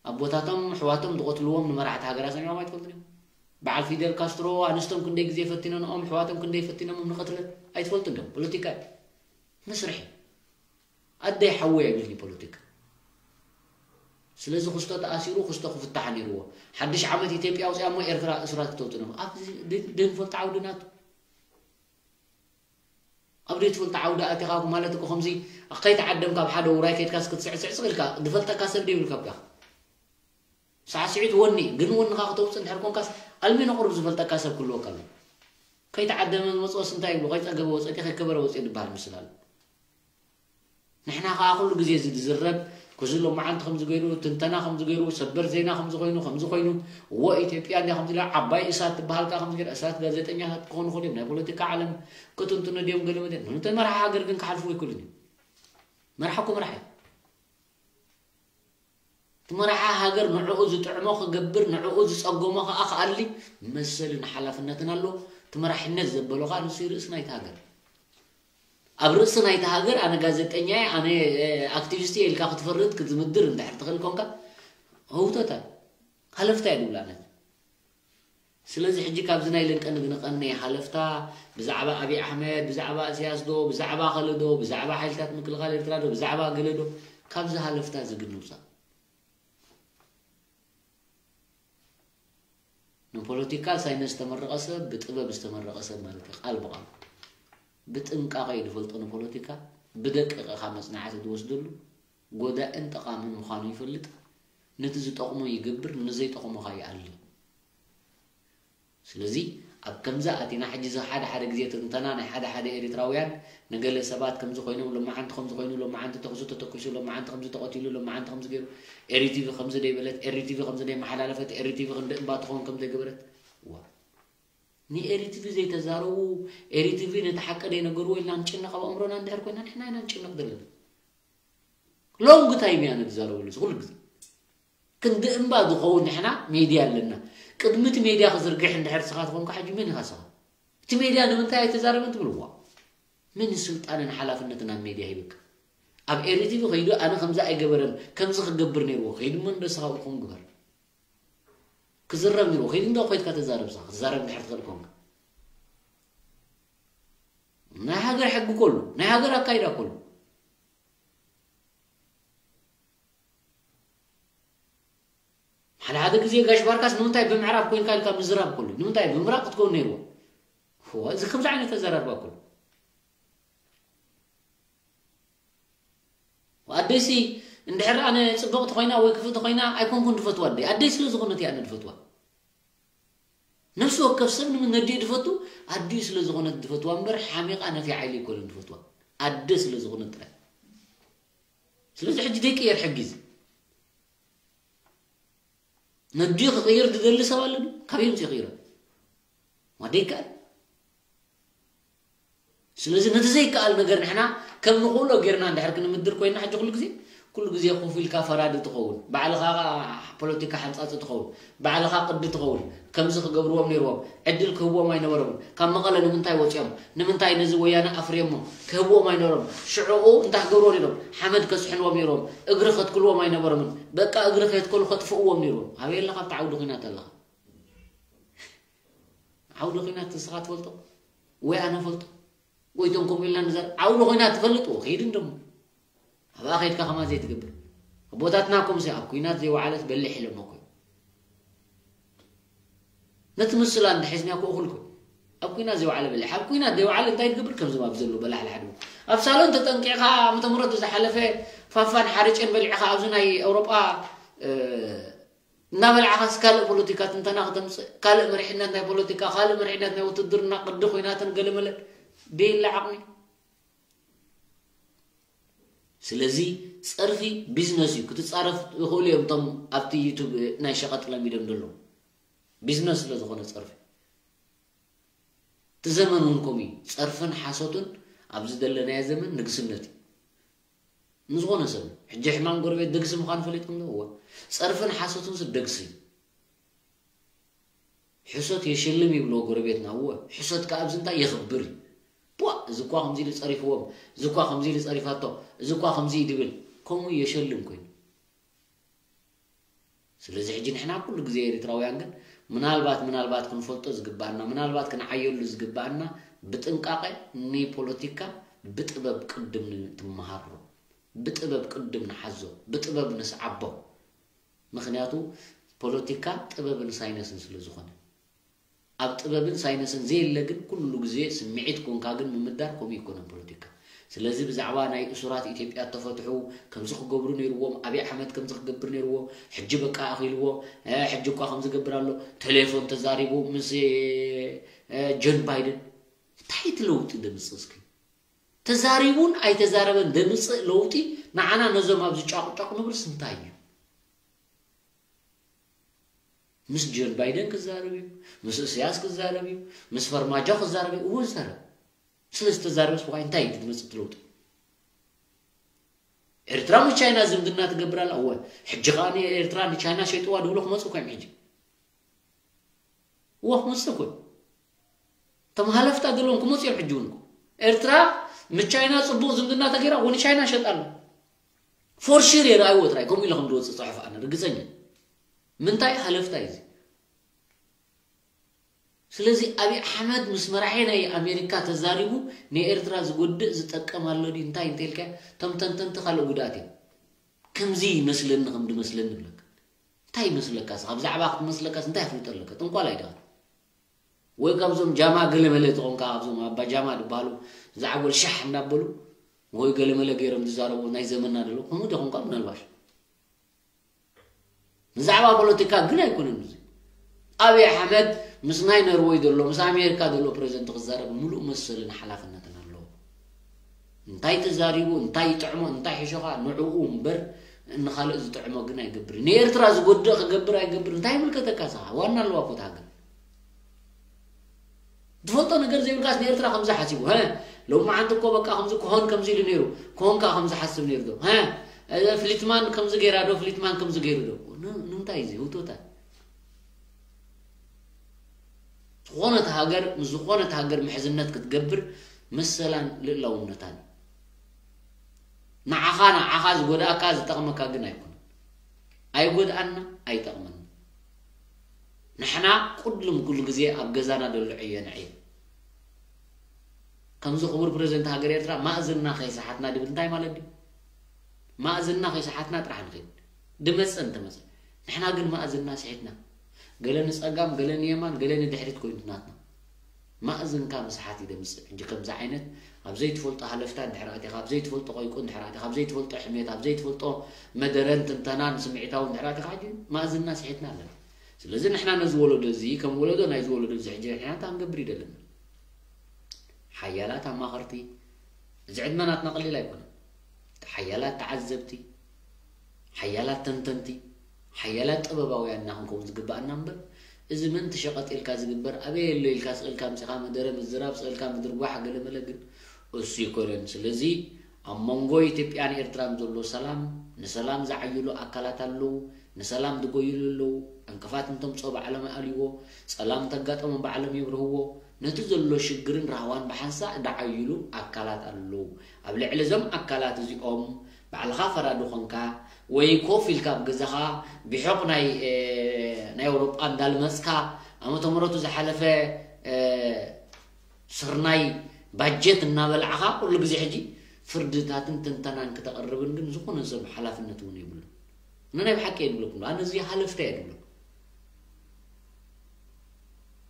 ኣቦታቶም ኣሕዋቶም ዝቐትልዎም ንመራሕቲ ሃገራ ሰሚዖም ኣይትፈልጡን እዮም። በዓል ፊደል ካስትሮ ኣንስቶም ክንደይ ግዜ ፈቲነንኦም ኣሕዋቶም ክንደይ ፈቲኖምም ንቐትለት ኣይትፈልጡን ዲኹም። ፖለቲካ እዩ። መስርሒ። ኣደይ ሓወይ ኣይብልን እዩ ፖለቲካ። ስለዚ ክስቶ ተኣሲሩ ክስቶ ክፍታሕ ነይርዎ። ሓድሽ ዓመት ኢትዮጵያ ኣውፅያ እሞ ኤርትራ እሱራት ክተውፅእ ነይርዎ። ኣብዚ ድንፈልጦ ዓውዲ ናቱ። ኣብ ዘይትፈልጦ ዓውዲ ኣቲኻ ማለት እኮ ከምዚ ከይተዓደምካ ኣብ ሓደ ውራይ ከይድካስ ክትስዕስዕ ስቕ ኢልካ ዝፈልጠካ ሰብ ደይብልካ ብካ ሳዕስዒት ወኒ ግን ወንኻ ክተውፅእ እንድሕር ኮንካስ ኣልሚኖ ቅሩብ ዝፈልጠካ ሰብ ክህልወካ ኣሎ ከይተዓደመ ዝመፅኦስ እንታይ ይብሉ? ከይፀገበ ወፀ ድዩ ከይከበረ ወፅኡ ዝበሃል ምስላ ኣሎ። ንሕና ከዓ ኩሉ ግዜ እዚ ዝዝረብ፣ ክዚ ሎማዓንቲ ከምዚ ገይሩ፣ ትንተና ከምዚ ገይሩ፣ ሰበር ዜና ከምዚ ኮይኑ፣ ከምዚ ኮይኑ፣ እዎ ኢትዮጵያ እንዲያ ከምዚ ኢላ፣ ዓባይ እሳት ትበሃል ከዓ ከምዚ ገይራ፣ እሳት ጋዜጠኛታት ክኾኑ ይኽእሉ እዮም፣ ናይ ፖለቲካ ዓለም ክትንትኑ ድዮም ገለ መለ። ንተ መርሓ ሃገር ግን ክሓልፍዎ ኣይክእሉን እዮም። መርሓ እኮ መርሓ እዩ። እቲ መራሒ ሃገር ንዕኡ ዝጥዕሞ ክገብር፣ ንዕኡ ዝጸገሞ ከኣ ክኣሊ መሰልን ሓላፍነትን ኣለዎ። እቲ መራሕነት ዘበሎ ከኣ ንሱ እዩ ርእሲ ናይቲ ሃገር። ኣብ ርእሲ ናይቲ ሃገር ኣነ ጋዜጠኛ እየ፣ ኣነ ኣክቲቪስት እየ ኢልካ ክትፈርድ ክትዝምድር እንድሕር ትኽእል ኮንካ ህውተታ ሃለፍታ እየ ድብላ ነቲ። ስለዚ ሕጂ ካብዚ ናይ ልንቀ ንግንቐኒ ሃለፍታ ብዛዕባ ኣብይ ኣሕመድ፣ ብዛዕባ እስያስ ዶ፣ ብዛዕባ ኸለ ዶ፣ ብዛዕባ ሓይልታት ምክልኻል ኤርትራ ዶ፣ ብዛዕባ ገለ ዶ፣ ካብዚ ሃለፍታ እዚ ግን ንውፃእ። ንፖለቲካ ሳይንስ ዝተመረቐ ሰብ ብጥበብ ዝተመረቐ ሰብ ማለት እዩ። ቃል ብቓል ብጥንቃቐ እዩ ዝፈልጦ ንፖለቲካ። ብደቂቕ ኢኻ መፅናዕቲ ዝወስደሉ። ጎዳእን ጠቓምን ምዃኑ ይፈልጥ። ነቲ ዝጠቕሞ ይገብር፣ ንዘይጠቕሞ ኸኣ ይኣሊ። ስለዚ ኣብ ከምዚ ኣቲና ሕጂ እዚ ሓደ ሓደ ግዜ ትንተና ናይ ሓደ ሓደ ኤሪትራውያን ንገለ ሰባት ከምዚ ኮይኖም ሎማዓንቲ ከምዚ ኮይኑ ሎማዓንቲ ተኹሲ ተተኩሱ ሎማዓንቲ ከምዚ ተቐቲሉ ሎማዓንቲ ከምዚ ገይሩ ኤሪቲቪ ከምዚ ደይበለት ኤሪቲቪ ከምዚ ደይመሓላለፈት ኤሪቲቪ ክንዲ እባ ትኸውን ከም ዘይገበረት ዋ ንኤሪቲቪ ዘይተዛረቡ ኤሪቲቪ ነቲ ሓቂ ደይነገርዎ ኢልና ንጭነቕ ኣብ ኣእምሮና እንድሕር ኮይና ንሕና ኢና ንጭነቕ ዘለና። ሎንግ ታይም እያ ንዛረበሉ እዚ ኩሉ ግዜ። ክንዲ እምባ ዝኸውን ንሕና ሜድያ ኣለና። ቅድሚ እቲ ሜድያ ክዝርግሕ እንድሕር ስኻ ትኾንካ ሕጂ መን ኢኻ ስኻ? እቲ ሜድያ ንምንታይ ኣይተዛረበን ትብል? ዋ መን ስልጣንን ሓላፍነትን ኣብ ሜድያ ሂብካ? ኣብ ኤሪቲቪ ከይዱ ኣነ ከምዚ ኣይገበረን ከምዚ ክገብር ነይርዎ ከይዱ እሞ እንደ ስኻ ብኹም ግበር። ክዝረብ ነይርዎ ከይዱ እንደ ኮይድካ ተዛረብ ስኻ ክትዛረብ እንድሕር ትኽእል ኮንካ። ናይ ሃገር ሕጊ ኮሉ ናይ ሃገር ኣካይዳ ኮሉ ሓደ ሓደ ግዜ ጋሽ ባርካስ ንምንታይ ብምዕራብ ኮይንካ ኢልካ ምዝራብ ከሎ ንምንታይ ብምብራቕ ክትከውን ነይርዎ? እዋ፣ እዚ ከምዚ ዓይነት ኣዘራርባ ከሎ ኣደይሲ እንድሕር ኣነ ፅብቕቲ ኮይና ወይ ክፍእቲ ኮይና ኣይኮንኩን ድፈትዋ ኣደይ ኣደይ ስለ ዝኾነት እየ ኣነ ድፈትዋ። ነፍሲ ወከፍ ሰብ ንምን ነዲኡ ድፈቱ ኣዲኡ ስለ ዝኾነት ድፈትዋ እምበር ሓሚቓ ነፊዓ ኢሉ ኣይኮነን ድፈትዋ ኣደ ስለ ዝኾነት ጥራይ። ስለዚ ሕጂ ደይቅየር ሕጊ እዚ ነዲኡ ክቕይር ዝደሊ ሰብ ኣሎ ድዩ? ካበይ ምፅኡ ይቕይሮ? ዋ ደይከኣል። ስለዚ ነቲ ዘይከኣል ነገር ንሕና ከም ንኽእሎ ጌርና እንድሕር ክንምድር ኮይና ሕጂ ኩሉ ግዜ ኩሉ ግዜ ኮፍ ኢልካ ፈራዲ ትኸውን፣ ባዕልኻ ፖለቲካ ሓንጻጺ ትኸውን፣ ባዕልኻ ቅዲ ትኸውን፣ ከምዚ ክገብርዎም ነይርዎም፣ ዕድል ክህብዎም ኣይነበሮምን፣ ካብ መቐለ ንምንታይ ወጺኦም፣ ንምንታይ ነዚ ወያነ ኣፍርዮሞ ክህብዎም ኣይነበሮም፣ ሽዑኡ እንታይ ክገብርዎ ነይሮም፣ ሓመድ ከስሕንዎም ነይርዎም፣ እግሪ ከትክልዎም ኣይነበሮምን፣ በቃ እግሪ ከየትከሉ ከጥፍእዎም ነይርዎም። ኣበይ ኣለኻ ኣብቲ ዓውዲ ኲናት ኣለኻ? ዓውዲ ኲናት ንስኻ ትፈልጦ ወይ ኣነ ፈልጦ ወይ እቶም ከምኡ ኢልና ንዛረብ ዓውዲ ኲናት ትፈልጥዎ ከይድን ደሞ ኣብኣ ከይድካ ከማ ዘይትገብር ኣቦታትና ከምዚ ኣብ ኲናት ዘይወዓለት በልሕ ኢሎሞ እኮ ነቲ ምስላ እንድሒዝና እኮ እኹል እኮ ኣብ ኲናት ዘይወዓለ በልሕ ኣብ ኲናት ዘይወዓለ እንታይ ትገብር ከምዚ ኣብ ዘሎ በላሕ ለሓድ ኣብ ሳሎን ተጠንቂዕካ ዓመተ ምህረቱ ዝሓለፈ ፋፋን ሓርጭን በሊዕካ ኣብዚ ናይ ኤውሮጳ እናበላዕኻስ ካልእ ፖለቲካ ትንተና ክተምፅእ ካልእ መሪሕነት ናይ ፖለቲካ ካልእ መሪሕነት ናይ ውትድርና ቅዲ ኮይናትን ገለመለን ደየለ ዓቕሚ ስለዚ ፀርፊ ቢዝነስ እዩ ክትፃረፍ ይኽእሉ እዮም እቶም ኣብቲ ዩቱብ ናይ ሸቐጥ ለሚዶም ዘለዉ ቢዝነስ ስለ ዝኾነ ፀርፊ እቲ ዘመን እውን ከምኡ እዩ ፀርፍን ሓሶትን ኣብዚ ዘለናዮ ዘመን ንግስነት እዩ ንዝኾነ ሰብ ሕጂ ሕማም ጎረቤት ደግሲ ምዃኑ ፈሊጥኩም ዶ? እወ። ፀርፍን ሓሶትን ስ ደግሲ እዩ። ሕሶት የሽልም ይብልዎ ጎረቤትና። እወ። ሕሶት ከዓ ኣብዚ እንታይ የኽብር እዩ። ቧ! እዚ እኳ ከምዚ ኢሉ ፀሪፍዎም፣ እዚ እኳ ከምዚ ኢሉ ፀሪፋቶ፣ እዚ እኳ ከምዚ እዩ ድብል። ከምኡ የሸልም ኮይኑ። ስለዚ ሕጂ ንሕና ኩሉ ግዜ ኤሪትራውያን ግን ምናልባት ምናልባት ክንፈልጦ ዝግባኣና ምናልባት ክንዓየሉ ዝግባኣና ብጥንቃቐ ንፖለቲካ ብጥበብ ቅድም ትመሃሮ ብጥበብ ቅድም ንሓዞ ብጥበብ ንስዓቦ ምኽንያቱ ፖለቲካ ጥበብን ሳይነስን ስለ ዝኾነ ኣብ ጥበብን ሳይነስን ዘየለ ግን ኩሉ ግዜ ስምዒት ኮንካ ግን ምምዳር ከምኡ ይኮነን ፖለቲካ ስለዚ ብዛዕባ ናይ እሱራት ኢትዮጵያ እተፈትሑ ከምዚ ክገብሩ ነይርዎም፣ ኣብይ ኣሕመድ ከምዚ ክገብር ነይርዎ፣ ሕጂ በቃ ኣኺልዎ፣ እ፣ ሕጂ እኳ ከምዚ ገብር ኣሎ፣ ቴሌፎን ተዛሪቡ ምስ፣ እ፣ ጆን ባይደን። እንታይ እቲ ለውጢ ደምፅእ እስኪ? ተዛሪቡን ኣይተዛረበን ደምፅእ ለውጢ ንዓና ነዞም ኣብዚ ጫቑጫቑ ንብርስ እንታይ እዩ? ምስ ጆን ባይደን ክዛረብ እዩ፣ ምስ እስያስ ክዛረብ እዩ፣ ምስ ፈርማጆ ክዛረብ እዩ። እዎ ይዛረብ። ስለ ዝተዛረበስ ብኳይ እንታይ እዩ ዝመፅእ እቲ ለውጢ? ኤርትራ ምስ ቻይና ዝምድና ትገብር ኣላ። እወ፣ ሕጂ ከኣ ንኤርትራ ንቻይና ሸይጥዋ ድብሉ ክመፁ እኳ እዮም ሕጂ። እወ፣ ክመፅእ እኮ እዩ። እቶም ሃለፍታ ዘለዎም ክመፁ እዮም ሕጂ እውን እኮ። ኤርትራ ምስ ቻይና ፅቡቕ ዝምድና ተገይራ፣ እወ፣ ንቻይና ሸጣ ኣላ። ፎር ሹር የረኣይዎ ጥራይ፣ ከምኡ ኢለ ከም ዝወፅእ ፅሑፍ ኣነ ርግፀኛ። ምንታይ ሃለፍታ እዩ እዚ? ስለዚ ኣብይ ኣሕመድ ምስ መራሒ ናይ ኣሜሪካ ተዛሪቡ ንኤርትራ ዝጎድእ ዝጠቅም ኣሎ ድዩ እንታይ እንተልካ፣ እቶም ተንተንቲ ካልእ ጉድኣት እዮም። ከምዚ ይመስለኒ ከም ድመስለኒ ይብለካ። እንታይ ይመስለካ? ካብ ዛዕባ ክትመስለካስ እንታይ ኣፍልጠለካ? ጥንቋል ኣይደኻ ወይ ካብዞም ጃማ ገለመለ ተኾንካ፣ ካብዞም ኣባ ጃማ ዝበሃሉ ዛዕጎል ሻሕ እናበሉ ወይ ገለመለ ገይሮም ዝዛረቡ ናይ ዘመና ደሎ ከምኡ ደኾንካ ምናልባሽ ብዛዕባ ፖለቲካ ግን ኣይኮነን እዚ። ኣብይ ኣሕመድ ምስ ናይ ኖርወይ ዘሎ፣ ምስ ኣሜሪካ ዘሎ ፕሬዚደንት ክዛረብ ምሉእ መሰልን ሓላፍነትን ኣለዎ። እንታይ ተዛሪቡ፣ እንታይ ይጥዕሞ፣ እንታይ ሕሾኻ ንዕኡ እምበር ንኻልእ ዝጥዕሞ ግን ኣይገብር። ንኤርትራ ዝጎድእ ክገብር ኣይገብር እንታይ ይምልከተካ ንስኻ? ዋና ኣለዋ እኮ እታ ሃገር። ትፈልጦ ነገር ዘይብልካስ ንኤርትራ ከምዚ ሓሲቡ፣ ሀ? ሎማዓንቲ እኮ በቃ ከምዚ ክኾን ከምዚ ኢሉ ነይሩ፣ ክኾን ከዓ ከምዚ ሓስብ ነይሩ ዶ? ሀ? ፍሊትማን ከምዚ ገይራ ዶ? ፍሊትማን ከምዚ ገይሩ ዶ? ንምንታይ እዚ ህውቶታ? ዝኾነት ሃገር ምስ ዝኾነት ሃገር ምሕዝነት ክትገብር መሰላን ልእላውነታን። ንዓኻ ንዓኻ ዝጎድኣካ ዝጠቕመካ ግን ኣይኮነን። ኣይጎድኣና ኣይጠቕመና። ንሕና ኩሉም ኩሉ ግዜ ኣብ ገዛና ደሎ ዕዮ ንዕየ። ከምዚ ክቡር ፕሬዚደንት ሃገር ኤርትራ ማእዝና ከይሰሓትና ድብል እንታይ ማለት ድዩ? ማእዝና ከይሰሓትና ጥራሕ ንኸይድ። ድመፀ እንተመፀ። ንሕና ግን ማእዝና ስሒትና። ገለ ንፀጋም፣ ገለ ንየማን፣ ገለ ንድሕሪት ኮይኑ ናትና። ማእዝንካ ምስሓት ይደምፅእ። ሕጂ ከምዚ ዓይነት ኣብ ዘይትፈልጦ ሃለፍታ እንድሕር ኣቲኻ፣ ኣብ ዘይትፈልጦ ቆይቁ እንድሕር ኣቲኻ፣ ኣብ ዘይትፈልጦ ሕሜት፣ ኣብ ዘይትፈልጦ መደረን ትንተናን ስምዒታዊ እንድሕር ኣቲኻ፣ ሕጂ ማእዝንና ስሒትና ኣለና። ስለዚ ንሕና ነዚ ወለዶ እዚ ከም ወለዶ ናይዚ ወለዶ እዚ ሕጂ ንሕና እንታይ ክንገብር እዩ ዘለና? ሓያላት ኣማኸርቲ፣ እዚ ዕድመ ናትና ቀሊል ኣይኮነን። ሓያላት ተዓዘብቲ፣ ሓያላት ተንተንቲ፣ ሓያላት ጥበባውያን ኢና ክንከውን ዝግባኣና እምበር፣ እዚ ምእንቲ ሸቐጥ ኢልካ ዝግበር፣ ኣበይ ኣሎ ኢልካ ስቕ ኢልካ ኣምጺኻ መደረ ምዝራብ፣ ስቕ ኢልካ ምድርጓሕ፣ ገለመለ ግን እሱ ኣይኮነን። ስለዚ ኣብ መንጎ ኢትዮጵያን ኤርትራን ዘሎ ሰላም፣ ንሰላም ዝዓይሉ ኣካላት ኣለዉ፣ ንሰላም ዝጎይሉ ኣለዉ። ዕንቅፋት እንተምጽኦ ባዕሎም ይኣልይዎ፣ ጸላም እንተጋጠሞም ባዕሎም የብርህዎ። ነቲ ዘሎ ሽግርን ራህዋን ብሓንሳእ ዝዓይሉ ኣካላት ኣለዉ። ኣብ ልዕሊ እዞም ኣካላት እዚኦም ባዕልኻ ፈራዲ ኾንካ ወይ ኮፍ ኢልካ ኣብ ገዛኻ ብሕቕ ናይ፣ እ፣ ናይ ኣውሮጳ እንዳልመጽካ ዓመተ ምሕረቱ ዝሓለፈ፣ እ፣ ስርናይ ባጀት እናበላዕኻ ኩሉ ግዜ ሕጂ ፍርድታትን ትንተናን ክተቕርብን ግን ዝኾነ ሰብ ሓላፍነት እውን የብሉን። ንናይ ብሓቂ እየ ዝብለኩም። ኣነ እዚ ሃለፍታ እየ ዝብለኩም።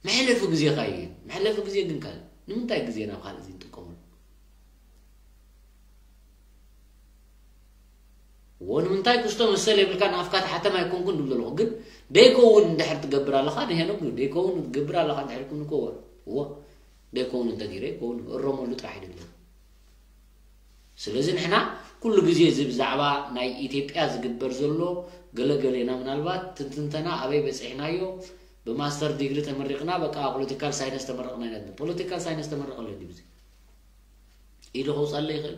መሕለፊ ግዜኻ እዩ። መሕለፊ ግዜ ግን ካልእ። ንምንታይ ግዜ ናብ ካልእ እዚ ንጥቀመሉ? እዎ፣ ንምንታይ ክስቶ መሰል የብልካን፣ ኣፍካ ተሓተም ኣይኮንኩን ድብል ዘለኹ። ግን ደይከውን እንድሕር ትገብር ኣለኻ፣ ንሄኖክ ግን ደይከውን ትገብር ኣለኻ እንድሕር ኢልኩም ንከወር። እዎ፣ ደይከውን እንተገይረ ይከውን፣ እረመሉ ጥራሕ እዩ ድብል። ስለዚ ንሕና ኩሉ ግዜ እዚ ብዛዕባ ናይ ኢትዮጵያ ዝግበር ዘሎ ገለገሌና ምናልባት ትንትንተና ኣበይ በፂሕናዮ፣ ብማስተር ዲግሪ ተመሪቕና በቃ ፖለቲካል ሳይንስ ተመረቕና ኢና። ፖለቲካል ሳይንስ ተመረቐ ኣሎ ድዩ? ኢዱ ከውፃለ ይኽእል።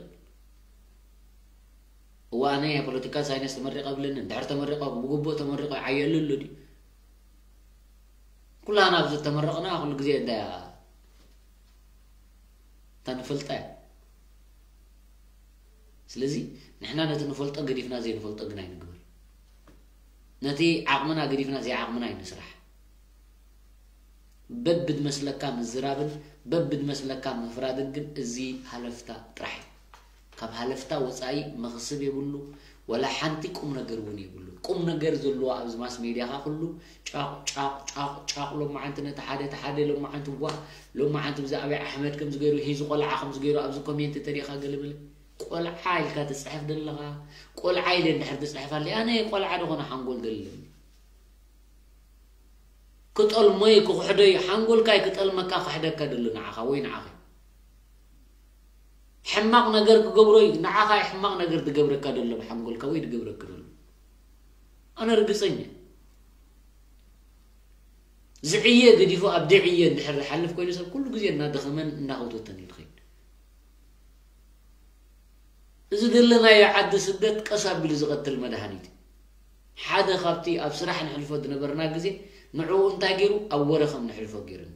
እዋ ኣነ ፖለቲካል ሳይንስ ተመሪቐ ብለኒ፣ እንድሕር ተመሪቐ ብግቡእ ተመሪቐ ይዓየሉ ኣሎ ድዩ? ኩላና ኣብዚ ተመረቕና ኩሉ ግዜ እንታይ እያ? እታ ንፈልጣ እያ። ስለዚ ንሕና ነቲ ንፈልጦ ገዲፍና ዘይንፈልጦ ግን ኣይንግበር። ነቲ ዓቕምና ገዲፍና ዘይዓቕምና ኣይንስራሕ። በብድመስለካ ምዝራብን በብድመስለካ ምፍራድን ግን እዚ ሃለፍታ ጥራሕ እዩ። ካብ ሃለፍታ ወፃኢ መኽስብ የብሉ። ወላ ሓንቲ ቁም ነገር እውን የብሉን። ቁም ነገር ዘለዎ ኣብዚ ማስ ሜድያኻ ኩሉ ጫቕ ጫቕ ጫቕ ጫቕ። ሎማዓንቲ ነቲ ሓደ እቲ ሓደ ሎማዓንቲ ዋ ሎማዓንቲ ብዛዕባ ኣሕመድ ከምዚ ገይሩ ሂዚ ቆልዓ ከምዚ ገይሩ ኣብዚ ኮሜንት ተሪኻ ገለመለ ቆልዓ ኢልካ ትፅሕፍ ዘለኻ ቆልዓ ኢለ እንድሕር ትፅሕፍ ኣለ ኣነ ቆልዓ ደኾነ ሓንጎል ዘለኒ ክጠልሞይ ክኽሕደይ ሓንጎልካይ ክጠልመካ ክሕደካ ደሎ ንዓኻ ወይ ንዓኺ ሕማቕ ነገር ክገብሮ እዩ ንዓኻ ሕማቕ ነገር ዝገብረካ ደሎ ብሓንጎልካ ወይ ዝገብረክ ደሎ ኣነ ርግፀኛ ዝዕየ ገዲፉ ኣብ ደዕየ እንድሕር ዝሓልፍ ኮይኑ ሰብ ኩሉ ግዜ እናደኸመን እናኸውተተን እዩ ዝኸይድ እዚ ዘለናዮ ዓዲ ስደት ቀስ ኣቢሉ ዝቐትል መድሃኒት እዩ ሓደ ካብቲ ኣብ ስራሕ ንሕልፎ ዝነበርና ግዜ ንዕኡ እንታይ ገይሩ ኣብ ወረ ከም ንሕልፎ ገይሩኒ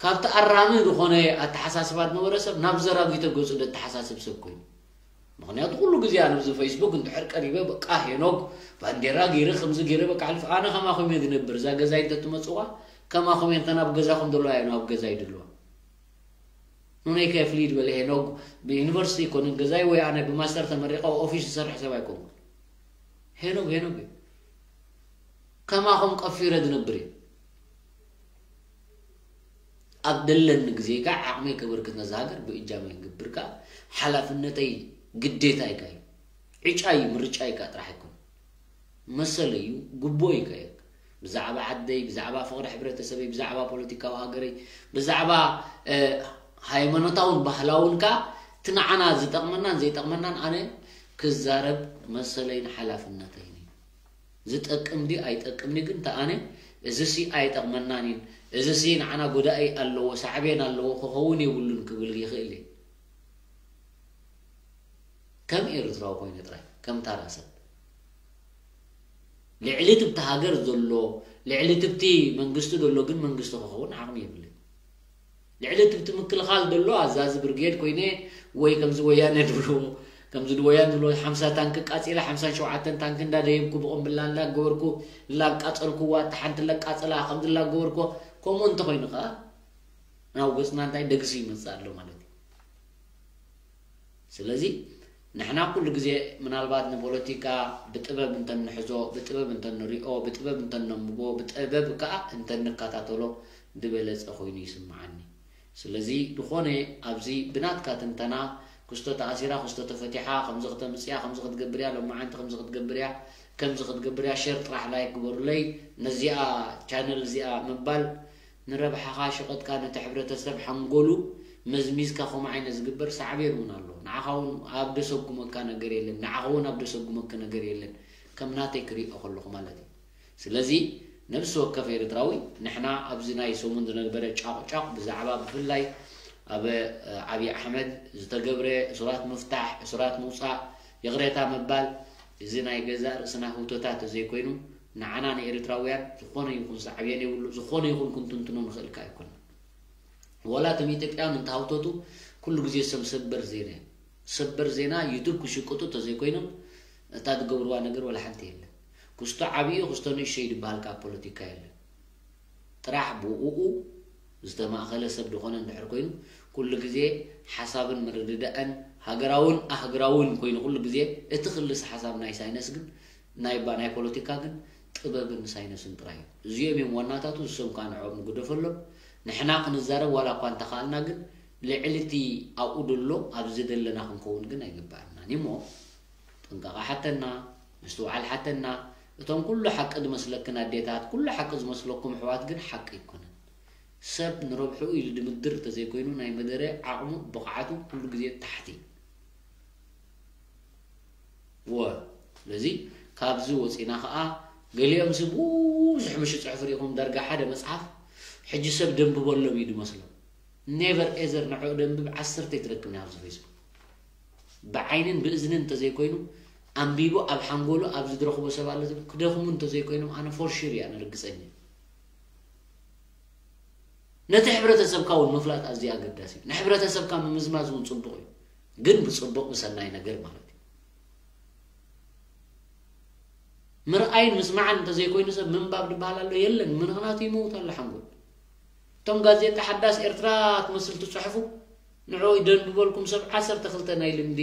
ካብቲ ኣራሚ ዝኾነ ኣተሓሳስባ ዝነበረ ሰብ ናብ ዘራጊቶ ገጹ ዘተሓሳስብ ሰብ ኮይኑ ምኽንያቱ ኩሉ ግዜ ኣነ ብዚ ፌስቡክ እንድሕር ቀሪበ በቃ ሄኖግ ባንዴራ ገይረ ከምዚ ገይረ በቃ ሕልፍ ኣነ ከማኹም እየ ዝነብር እዛ ገዛይ እንተትመፅዋ ከማኹም እየ እንተን ኣብ ገዛኹም ዘለዋ እየ ኣብ ገዛይ ድልዋ ኑነይ ከፍሊ ድበለ ሄኖግ ብዩኒቨርሲቲ ይኮንን ገዛይ ወይ ኣነ ብማስተር ተመሪቀ ኦፊስ ዝሰርሕ ሰብ ኣይኮንኩ ሄኖግ ሄኖግ እዩ ከማኹም ቀፊረ ዝነብር እዩ ኣብ ደለኒ ግዜ ከዓ ዓቕመይ ከበርክት ነዛ ሃገር ብእጃመይ ክገብር ከዓ ሓላፍነተይ ግዴታይ ከዓ እዩ ዕጫ እዩ ምርጫ እዩ ከዓ ጥራሕ ኣይኮነ መሰለይ እዩ ግቦ እዩ ከዓ ብዛዕባ ዓደይ ብዛዕባ ፍቕሪ ሕብረተሰበይ ብዛዕባ ፖለቲካዊ ሃገረይ ብዛዕባ ሃይማኖታውን ባህላውን ከዓ እቲ ንዓና ዝጠቕመናን ዘይጠቕመናን ኣነ ክዛረብ መሰለይን ሓላፍነተይን እዩ ዝጠቅም ድዩ ኣይጠቅም ድዩ ግን ተኣነ እዚ ሲ ኣይጠቅመናን እዩ እዚ ሲ ንዓና ጎዳኢ ኣለዎ ሳዕቤን ኣለዎ ክኸውን የብሉን ክብል ይኽእል እዩ ከም ኤርትራዊ ኮይኑ ጥራይ ከም ታራ ሰብ ልዕሊ ትብቲ ሃገር ዘሎ ልዕሊ ትብቲ መንግስቲ ዘሎ ግን መንግስቲ ክኸውን ዓቕሚ የብለይ ልዕሊ እቲ ምክልኻል ዘሎ ኣዛዚ ብርጌድ ኮይነ ወይ ከምዚ ወያነ ድብልዎ ከምዚ ወያን ዝብሎ ሓምሳ ታንክ ቃፂለ ሓምሳን ሸውዓተን ታንክ እንዳደየብኩ ብቆምብላ እንዳገበርኩ ላቃፀልኩዋ እታ ሓንቲ ለቃፀላ ከምዚ ላገበርኩ ከምኡ እንተኮይኑ ከዓ ናብ ገፅና እንታይ ደግሲ ይመፅእ ኣሎ ማለት እዩ ስለዚ ንሕና ኩሉ ግዜ ምናልባት ንፖለቲካ ብጥበብ እንተንሕዞ ብጥበብ እንተንሪኦ ብጥበብ እንተነንብቦ ብጥበብ ከዓ እንተንከታተሎ ዝበለፀ ኮይኑ ይስምዓኒ ስለዚ ዝኾነ ኣብዚ ብናትካ ትንተና ክስቶ ተኣሲራ ክስቶ ተፈቲሓ ከምዚ ክተምፅያ ከምዚ ክትገብርያ ሎማዓንቲ ከምዚ ክትገብርያ ከምዚ ክትገብርያ ሸር ጥራሕ ላይክ ግበሩለይ ነዚኣ ቻነል እዚኣ ምባል ንረብሓኻ ሸቐጥካ ነቲ ሕብረተሰብ ሓንጎሉ መዝሚዝካ ከምኡ ዓይነት ዝግበር ሳዕቤን እውን ኣሎ ንዓኻ እውን ኣብ ደሰጉመካ ነገር የለን ንዓኻ እውን ኣብ ደሰጉመኪ ነገር የለን ከም ናተይ ክሪኦ ከለኹ ማለት እዩ ስለዚ ነብሲ ወከፍ ኤርትራዊ ንሕና ኣብዚ ናይ ሰሙን ዝነበረ ጫቑጫቕ ብዛዕባ ብፍላይ ኣብ ዓብዪ ኣሕመድ ዝተገብረ እሱራት ምፍታሕ እሱራት ምውፃእ ይቕሬታ ምባል እዚ ናይ ገዛእ ርእስና ህውቶታት ተዘይኮይኑ ንዓና ንኤርትራውያን ዝኾነ ይኹን ሳዕቤን የብሉ ዝኾነ ይኹን ክንትንትኖ ንኽእል ከኣ ኣይኮነን ዋላ እቶም ኢትዮጵያውያን እንተሃውተቱ ኩሉ ግዜ ሰም ሰበር ዜና እዮም ሰበር ዜና ዩቱብ ክሽቅጡ ተዘይኮይኖም እታ ዝገብርዋ ነገር ወላ ሓንቲ የለን ክስቶ ዓብዩ ክስቶ ንእሸይ ዝበሃል ካብ ፖለቲካ የለን ጥራሕ ብኡኡ ዝተማእኸለ ሰብ ዝኾነ እንድሕር ኮይኑ ኩሉ ግዜ ሓሳብን ምርድዳእን ሃገራውን ኣህግራውን ኮይኑ ኩሉ ግዜ እቲ ክልስ ሓሳብ ናይ ሳይነስ ግን ናይ ባ ናይ ፖለቲካ ግን ጥበብን ሳይነስን ጥራይ እዩ እዚኦም እዮም ዋናታቱ ዝሰም ከዓ ንዕኦም ንግደፈሎም ንሕና ክንዛረብ ዋላ እኳ እንተኸኣልና ግን ልዕሊ እቲ ኣብኡ ደሎ ኣብዚ ዘለና ክንከውን ግን ኣይግባኣናን እዩ እሞ ጥንቃቐ ሓተና ምስትውዓል ሓተና እቶም ኩሉ ሓቂ ዝመስለክን ኣዴታት ኩሉ ሓቂ ዝመስለኩም ኣሕዋት ግን ሓቂ ኣይኮነን ሰብ ንረብሕኡ ኢሉ ድምድር እንተዘይኮይኑ ናይ መደረ ዓቕሙ ብቕዓቱ ኩሉ ግዜ ታሕቲ ወ ስለዚ ካብዚ ወፂና ከዓ ገሊኦም ሲ ብዙሕ ምሽ ፅሑፍ ርኢኹም ዳርጋ ሓደ መፅሓፍ ሕጂ ሰብ ደንብበሎም እዩ ዝመስሎም never ever ንዕኡ ደንብብ ዓሰርተ ኣይትረክብን ኣብዚ ፌስቡክ ብዓይንን ብእዝንን እንተዘይኮይኑ ኣንቢቡ ኣብ ሓንጎሉ ኣብዚ ዝረኽቦ ሰብ ኣሎ ዝብል ክደኽሙ እንተዘይኮይኖም ኣነ for sure እየ ኣነ ርግፀኛ ነቲ ሕብረተሰብካ እውን ምፍላጥ ኣዝዩ ኣገዳሲ እዩ ንሕብረተሰብካ ምምዝማዝ እውን ፅቡቕ እዩ ግን ብፅቡቕ ብሰናይ ነገር ማለት እዩ ምርኣይን ምስማዕን እንተዘይኮይኑ ሰብ ምንባብ ዝበሃል ኣሎ የለን ምንኽናቱ ይመውት ኣሎ ሓንጎል እቶም ጋዜጣ ሓዳስ ኤርትራ ትመስል ትፅሕፉ ንዕኡ ደንብበልኩም ሰብ ዓሰርተ ክልተ ናይ ልምዲ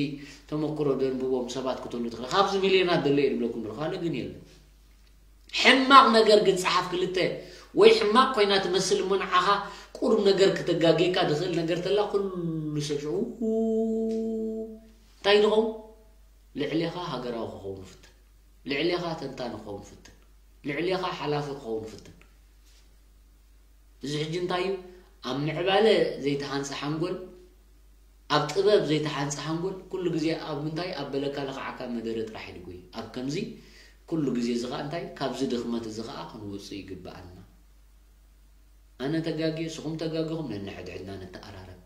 ተመክሮ ደንብቦም ሰባት ክትህሉ ትኽእል። ካብዚ ሚልዮናት ዘሎ እየ ዝብለኩም ዘለኹ፣ ካልእ ግን የለን። ሕማቕ ነገር ግን ጸሓፍ ክልተ ወይ ሕማቕ ኮይና ትመስል እሞ ንዓኻ ቁሩብ ነገር ክተጋግየካ ዝኽእል ነገር ተላ ኩሉ ሰብ ሽዑ እንታይ ድኸውን? ልዕሌኻ ሃገራዊ ክኸውን ፍትን። ልዕሌኻ ተንታኒ ክኸውን ፍትን። ልዕሌኻ ሓላፊ ክኸውን ፍትን። እዚ ሕጂ እንታይ እዩ? ኣብ ምዕባለ ዘይተሃንጸ ሓንጎል፣ ኣብ ጥበብ ዘይተሃንጸ ሓንጎል ኩሉ ግዜ ኣብ ምንታይ? ኣብ በለካ ለኽዓካ መደረ ጥራሕ እዩ ድጉይ። ኣብ ከምዚ ኩሉ ግዜ እዚ ኸኣ እንታይ? ካብዚ ድኽመት እዚ ኸኣ ክንውጽእ ይግብኣና። ኣነ ተጋግየ፣ ንስኹም ተጋግኹም፣ ነንሕድሕድና ንተኣራረብ።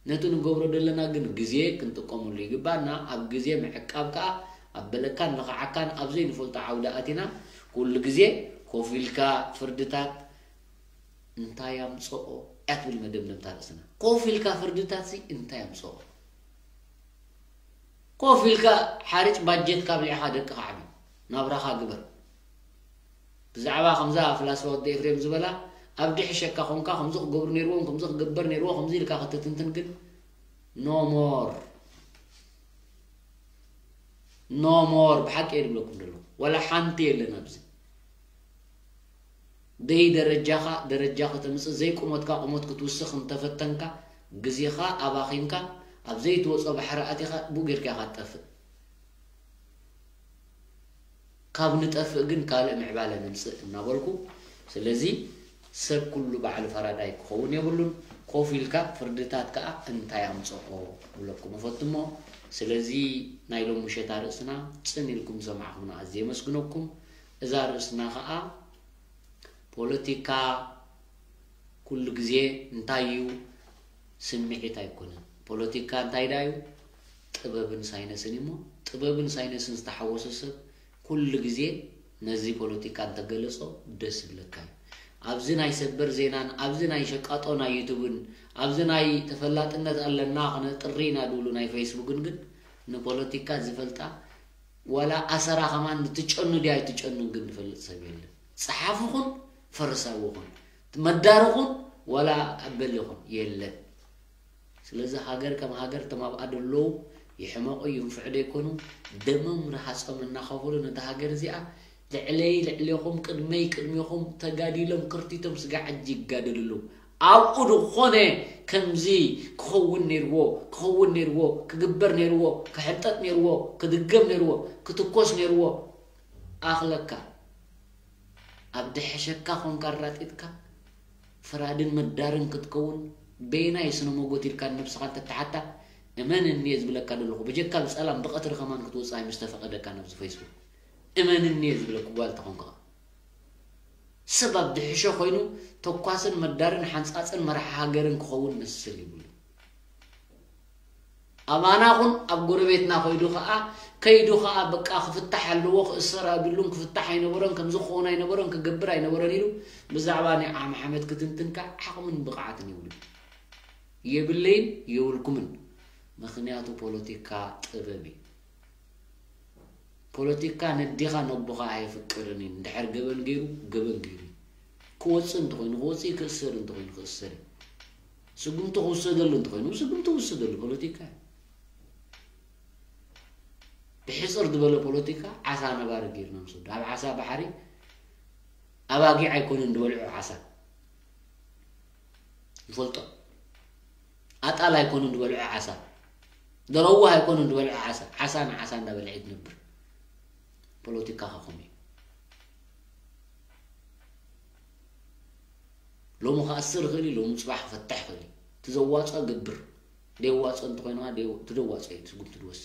ነቲ ንገብሮ ዘለና ግን ግዜ ክንጥቀመሉ ይግባና። ኣብ ግዜ ምዕቃብ ከኣ ኣብ በለካን ለኽዓካን ኣብ ዘይንፈልጦ ዓውዲ ኣቲና ኩሉ ግዜ ኮፍ ኢልካ ፍርድታት እንታይ ኣምጽኦ እያ ትብል መደምደምታ ርእስና። ኮፍ ኢልካ ፍርድታት ሲ እንታይ ኣምጽኦ? ኮፍ ኢልካ ሓርጭ ባጀትካ ኣብሊዕኻ ደቅኻ ዓቢ ናብራኻ ግበር። ብዛዕባ ከምዛ ፍላስፋ ወዲ ኤፍሬም ዝበላ ኣብ ድሕሸካ ኾንካ ከምዚ ክገብሩ ነይርዎም፣ ከምዚ ክግበር ነይርዎ፣ ከምዚ ኢልካ ክትትንትን ግን no more። No more። ብሓቂ እየ ዝብለኩም ዘለኹ። ዋላ ሓንቲ የለን ኣብዚ። ደይ ደረጃኻ ደረጃ ከተምጽእ፣ ዘይቁመትካ ቁመት ክትውስኽ እንተፈተንካ፣ ግዜኻ ኣባኺንካ፣ ኣብ ዘይትወጾ ባሕሪ ኣቲኻ ብኡ ጌርካ ኢኻ ትጠፍእ። ካብ ንጠፍእ ግን ካልእ ምዕባለ ንምጽእ እናበልኩ፣ ስለዚ ሰብ ኩሉ ባዕሉ ፈራዳይ ክኸውን የብሉን። ኮፍ ኢልካ ፍርድታት ከኣ እንታይ ኣምጽኦ ክብለኩም እፈቱ እሞ፣ ስለዚ ናይ ሎም ምሸት ኣርእስና ጽን ኢልኩም ዝሰማዕኹምና ኣዝየ የመስግነኩም። እዛ ኣርእስና ከኣ ፖለቲካ ኩሉ ግዜ እንታይ እዩ? ስምዒት ኣይኮነን። ፖለቲካ እንታይ ደኣ እዩ? ጥበብን ሳይነስን እዩ እሞ፣ ጥበብን ሳይነስን ዝተሓወሶ ሰብ ኩሉ ግዜ ነዚ ፖለቲካ እንተገለጾ ደስ ይብለካ እዩ። ኣብዚ ናይ ሰበር ዜናን፣ ኣብዚ ናይ ሸቃጦ ናይ ዩቱብን፣ ኣብዚ ናይ ተፈላጥነት ኣለና ክነጥሪ ኢና ዝብሉ ናይ ፌስቡክን ግን ንፖለቲካ ዝፈልጣ ዋላ ኣሰራ ከማን ትጨኑ ድያ ኣይትጨኑን ግን ዝፈልጥ ሰብ የለን። ጸሓፊ ኹን ፈሪሳዊ ኹን፣ መዳሪ ኹን ዋላ ኣበሊ ኹን የለን። ስለዚ ሃገር ከም ሃገር እቶም ኣብኣ ዘለዉ ይሕመቑ ይንፍዑ ደይኮኑ ደሞም ርሃጾም እናኸፈሉ ነታ ሃገር እዚኣ ልዕለይ ልዕሌኹም ቅድመይ ቅድሜኹም ተጋዲሎም ክርቲቶም ስጋዕ ሕጂ ይጋደሉ ኣለዉ። ኣብኡ ዝኾነ ከምዚ ክኸውን ነይርዎ፣ ክኸውን ነይርዎ፣ ክግበር ነይርዎ፣ ክሕንጠጥ ነይርዎ፣ ክድገም ነይርዎ፣ ክትኮስ ነይርዎ ኣኽለካ። ኣብ ድሕሸካ ኾንካ ኣራጢጥካ ፈራድን መዳርን ክትከውን በየናይ ስነ መጎት ኢልካ ንነብስኻ እንተተሓታ እመን እየ ዝብለካ ዘለኹ። በጀካ ብጸላም ብቐትሪ ከማን ክትወጽእ ኣይምስተፈቐደካ ናብዚ ፌስቡክ። እመን እየ ዝብለኩ ጓል ተኾንካ። ሰብ ኣብ ድሕሾ ኮይኑ ተኳስን መዳርን ሓንጻጽን መራሒ ሃገርን ክኸውን መስል ይብሉ። ኣባና ኹን ኣብ ጎረቤትና ከይዱ ኸኣ ከይዱ ኸኣ በቃ ክፍታሕ ኣለዎ ክእሰር ኣብሉን ክፍታሕ ኣይነበሮን ከምዚ ክኸውን ኣይነበሮን ክገብር ኣይነበሮን ኢሉ ብዛዕባ ናይ ዓም ሓመድ ክትንትንካ ዓቕምን ብቕዓትን ይብሉ የብለይን የብልኩምን። ምኽንያቱ ፖለቲካ ጥበብ እዩ። ፖለቲካ ነዲኻ ነቦኻ ኣየፍቅርን እዩ። እንድሕር ገበን ገይሩ ገበን ገይሩ እዩ። ክወፅእ እንተኾይኑ ክወፅእ እዩ፣ ክእሰር እንተኾይኑ ክእሰር እዩ። ስጉምቲ ክውሰደሉ እንተኾይኑ ስጉምቲ ክውሰደሉ ፖለቲካ እዩ። ብሕፅር ዝበለ ፖለቲካ ዓሳ ነባሪ ገይርና ንሰዶ። ኣብ ዓሳ ባሕሪ ኣባጊዕ ኣይኮነን ዝበልዑ ዓሳ ንፈልጦ። ኣጣል ኣይኮኑን ዝበልዑ ዓሳ፣ ደረዋህ ኣይኮኑን ዝበልዑ ዓሳ። ዓሳ ንዓሳ እንዳበልዐ ትነብር። ፖለቲካ ከኹም እዩ። ሎሚ ክኣስር ይኽእል እዩ፣ ሎሚ ፅባሕ ክፈትሕ ይኽእል እዩ። ትዘዋፅኦ ግብር ደዋፅኦ እንተኮይኑ ደዋፅኦ እዩ ትጉም ትድወስ።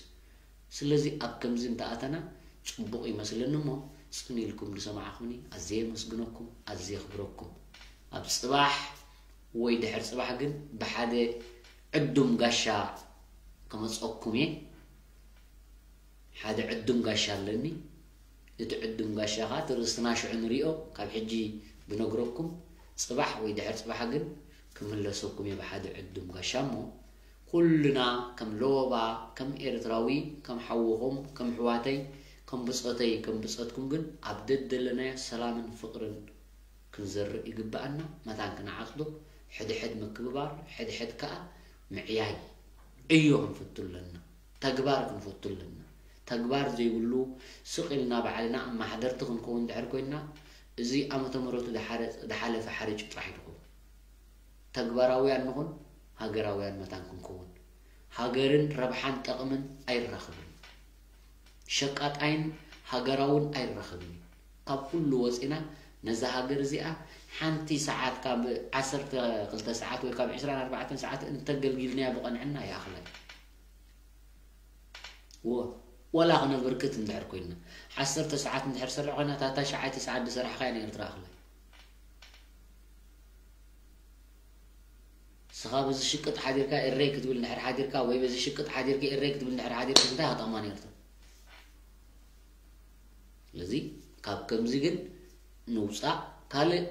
ስለዚ ኣብ ከምዚ እንተኣተና ፅቡቕ ይመስለኒ እሞ ፅን ኢልኩም ዝሰማዕኹምኒ ኣዝየ የመስግነኩም፣ ኣዝየ የኽብረኩም። ኣብ ፅባሕ ወይ ድሕር ፅባሕ ግን ብሓደ ዕዱም ጋሻ ክመፀኩም እየ። ሓደ ዕዱም ጋሻ ኣለኒ። እቲ ዕዱም ጋሻ ኸዓ እቲ ርእስትና ሽዑ ንሪኦ፣ ካብ ሕጂ ብነግረኩም። ፅባሕ ወይ ድሕር ፅባሕ ግን ክምለሰኩም እየ ብሓደ ዕዱም ጋሻ እሞ ኩልና ከም ሎባ፣ ከም ኤርትራዊ፣ ከም ሓውኹም፣ ከም ኣሕዋተይ፣ ከም ብጾተይ፣ ከም ብጾትኩም ግን ኣብ ደደለናዮ ሰላምን ፍቕርን ክንዘርእ ይግብኣና። መታን ክንዓጽዶ፣ ሕድሕድ ምክብባር፣ ሕድሕድ ከኣ ምዕያይ ዕዮ ክንፈቱ ኣለና። ተግባር ክንፈቱ ኣለና። ተግባር ዘይብሉ ስቕ ኢልና ባዕልና ኣማሓደርቲ ክንከውን ድሕር ኮይና፣ እዚ ዓመተ ምሕረቱ ዝሓረ-፣ ዝሓለፈ ሓርጭ ጥራሕ እዩ ዝኸውን። ተግባራውያን ንኹን፣ ሃገራውያን መታን ክንከውን። ሃገርን ረብሓን ጠቕምን ኣይራኸብን። ሸቃጣይን ሃገራውን ኣይራኸብን። ካብ ኩሉ ወፂና ነዛ ሃገር እዚኣ ሓንቲ ሰዓት ካብ ዓሰርተ ክልተ ሰዓት ወይ ካብ ዕስራን ኣርባዕተን ሰዓት እንተገልጊልናያ ብቐንዕና ይኣኽላ እዩ። ወ-፣ ወላ ክነብርክት እንድሕር ኮይና፣ ዓሰርተ ሰዓት እንድሕር ሰሪሕ ኮይና፣ ታታ ሸዓይቲ ሰዓት ዝሰራሕካያ ንኤርትራ ኣኽላ። ንስኻ በዚ ሽቅጥ ሓዲርካ ኤረይ ክትብል እንድሕር ሓዲርካ፣ ወይ በዚ ሽቅጥ ሓዲርካ ኤረይ ክትብል እንድሕር ሓዲርካ፣ እንታይ ክጠቕማ ነርቶ? ስለዚ ካብ ከምዚ ግን ንውፃእ። ካልእ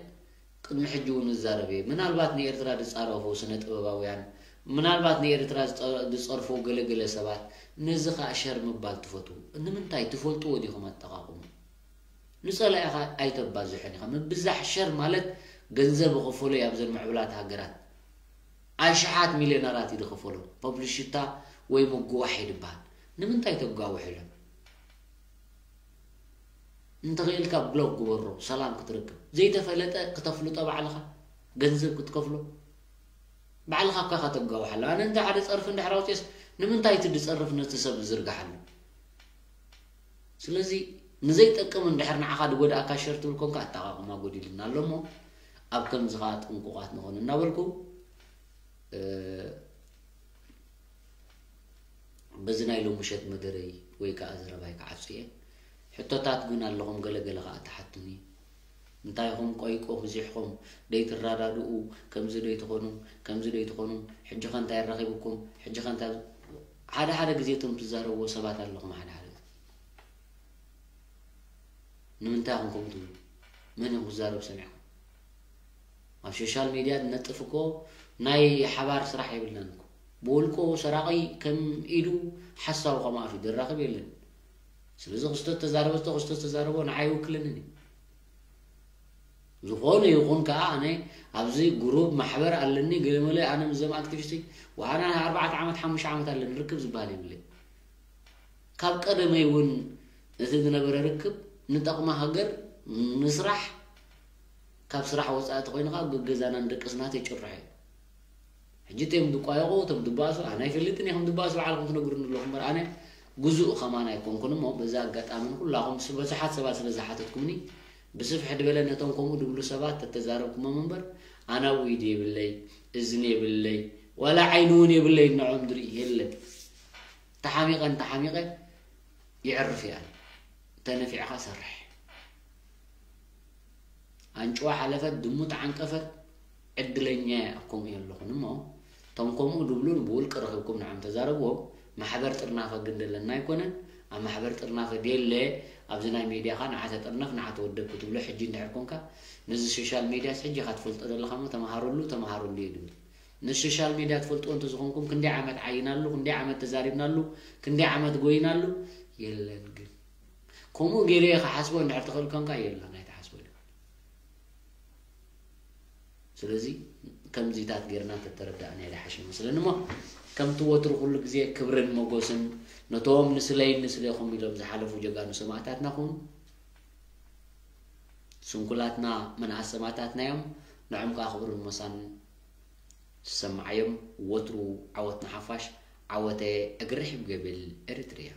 ቅድሚ ሕጂ እውን እዛረብ እየ። ምናልባት ንኤርትራ ዝፃረፉ ስነ ጥበባውያን፣ ምናልባት ንኤርትራ ዝፀ-፣ ዝፀርፉ ገለገለ ሰባት፣ ነዚ ከዓ ሸር ምባል ትፈትዉ። ንምንታይ? ትፈልጥዎ ዲኹም ኣጠቓቕሙ? ንጸላኢኻ ኣይተባዝሕን ኢኻ። ምብዛሕ ሸር ማለት ገንዘብ ይኸፈሎ እዩ ኣብዘን ምዕቡላት ሃገራት። ኣሽሓት ሚልዮነራት እዩ ዝኸፈሎ። ፐብሊሽታ ወይ ምጉዋሕ እዩ ዝበሃል። ንምንታይ ተጓውሕሎም? እንተኽኢልካ ብሎክ ግበሮ፣ ሰላም ክትረክብ። ዘይተፈለጠ ክተፍልጦ ባዕልኻ፣ ገንዘብ ክትከፍሎ። ባዕልኻ እኳ ኢኻ ተጓውሓሉ። ኣነ እንተ ሓደ ጸርፊ እንድሕር ኣውፅኤስ፣ ንምንታይ እቲ ዝጸርፍ ነቲ ሰብ ዝዝርግሓሉ? ስለዚ ንዘይጠቅም እንድሕር ንዓኻ ዝጎድኣካ ሸር ትብል ኮንካ ኣጠቓቕማ ጎዲሉና ኣሎ እሞ፣ ኣብ ከምዚ ኸዓ ጥንቁቓት ንኾን እናበልኩ፣ እ፣ በዚ ናይ ሎሚ ምሸት መደረይ ወይ ከዓ ዘረባይ ክዓጹ እየ። ሕቶታት ግን ኣለኹም፣ ገለ ገለ ኸዓ ትሓቱኒ። እንታይ ኢኹም ቆይቆ ብዚሕኹም ደይትረዳድኡ፣ ከምዚ ደይትኾኑ፣ ከምዚ ደይትኾኑ፣ ሕጂ ኸ እንታይ ረኺብኩም፣ ሕጂ ኸ እንታይ፣ ሓደ ሓደ ግዜ እቶም ትዛረብዎ ሰባት ኣለኹም፣ ሓደ ሓደ። ንምንታይ ኢኹም ከምኡ ትብሉ? መን ኢኹም ክዛረብ ሰሚዕኩም? ኣብ ሶሻል ሚድያ ዝነጥፍ እኮ ናይ ሓባር ስራሕ የብልናን እኮ። ብውልቁ ሰራቒ ከም ኢዱ ሓሳዊ ከማኡ ፊት ዝራኸብ የለን። ስለዚ ክስቶ ተዛረበ፣ ክስቶ ተዛረቦ ንዓይ ይውክለንን እዩ። ዝኾነ ይኹን ከኣ ኣነ ኣብዚ ግሩፕ ማሕበር ኣለኒ፣ ገለመለ፣ ኣነ ምስዞም ኣክቲቪስት ወሓና ኣርባዕተ ዓመት፣ ሓሙሽተ ዓመት ኣለኒ፣ ርክብ ዝበሃል የብለይ። ካብ ቀደመይ እውን እቲ ዝነበረ ርክብ ንጠቕሚ ሃገር ንስራሕ፣ ካብ ስራሕ ወጻኢ ተኾይኑ ከኣ ገዛና ንደቅስና ተጭርሖ እዩ። ሕጂ እቶም ዝቋየቑ፣ እቶም ዝባእሱ፣ ኣነ ኣይፈልጥን እየ፣ ከም ዝባእሱ ባዕልኹም ትነግሩኒ ኣለኹም እምበር፣ ኣነ ግዙእ ከማን ኣይኮንኩን። እሞ በዚ ኣጋጣሚ ንኩላኹም ስ-፣ ብዙሓት ሰባት ስለ ዝሓተትኩምኒ፣ ብስፍሕ ዝበለ ነቶም ከምኡ ዝብሉ ሰባት ተተዛረብኩሞም እምበር፣ ኣነ ኣብኡ ኢድ የብለይ፣ እዝኒ የብለይ፣ ዋላ ዓይኒ እውን የብለይ፣ ንዖም ዝርኢ የለን። ተሓሚቐ እንተሓሚቐ የዕርፍ እየ ኣነ። ተነፊዕካ ሰርሕ። ኣንጭዋ ሓለፈት፣ ድሙ ተዓንቀፈት፣ ዕድለኛ እየ ኣብ ከምኡ የለኹን። እሞ እቶም ከምኡ ዝብሉን ብውልቂ ረኺብኩም ንዓም ተዛረብዎም። ማሕበር ጥርናፈ ግን ደለና ኣይኮነን። ኣብ ማሕበር ጥርናፈ ደለ ኣብዚ ናይ ሜድያኻ ንዓ ተጥርነፍ፣ ንዓ ተወደብ ክትብሎ ሕጂ እንድሕር ኮንካ፣ ነዚ ሶሻል ሜድያስ ሕጂ ኢኻ ትፈልጦ ዘለኻ እሞ ተመሃረሉ፣ ተመሃረሉ እየ ዝብል። ነዚ ሶሻል ሜድያ ትፈልጥዎ እንተዝኾንኩም ክንደይ ዓመት ዓይናሉ፣ ክንደይ ዓመት ተዛሪብናሉ፣ ክንደይ ዓመት ጎይናሉ የለን። ግን ከምኡ ገይረ እየ ክሓስቦ እንድሕር ትኽእል ኮንካ የለን፣ ኣይትሓስቦ ኢኻ። ስለዚ ከምዚታት ጌርና ተተረዳእና ዝሓሸ ይመስለኒ። እሞ ከምቲ ወትሩ ኩሉ ግዜ ክብርን መጎስን ነቶም ንስለይን ንስሌኹም ኢሎም ዝሓለፉ ጀጋኑ ሰማእታትና ኩን። ስንኩላትና መናእሰማታትና እዮም። ንዖም ከኣ ክብርን ሞሳን ዝሰማዓዮም። ወትሩ ዓወት ንሓፋሽ። ዓወተ እግሪ ርሒብ ገብል ኤሪትሪያ።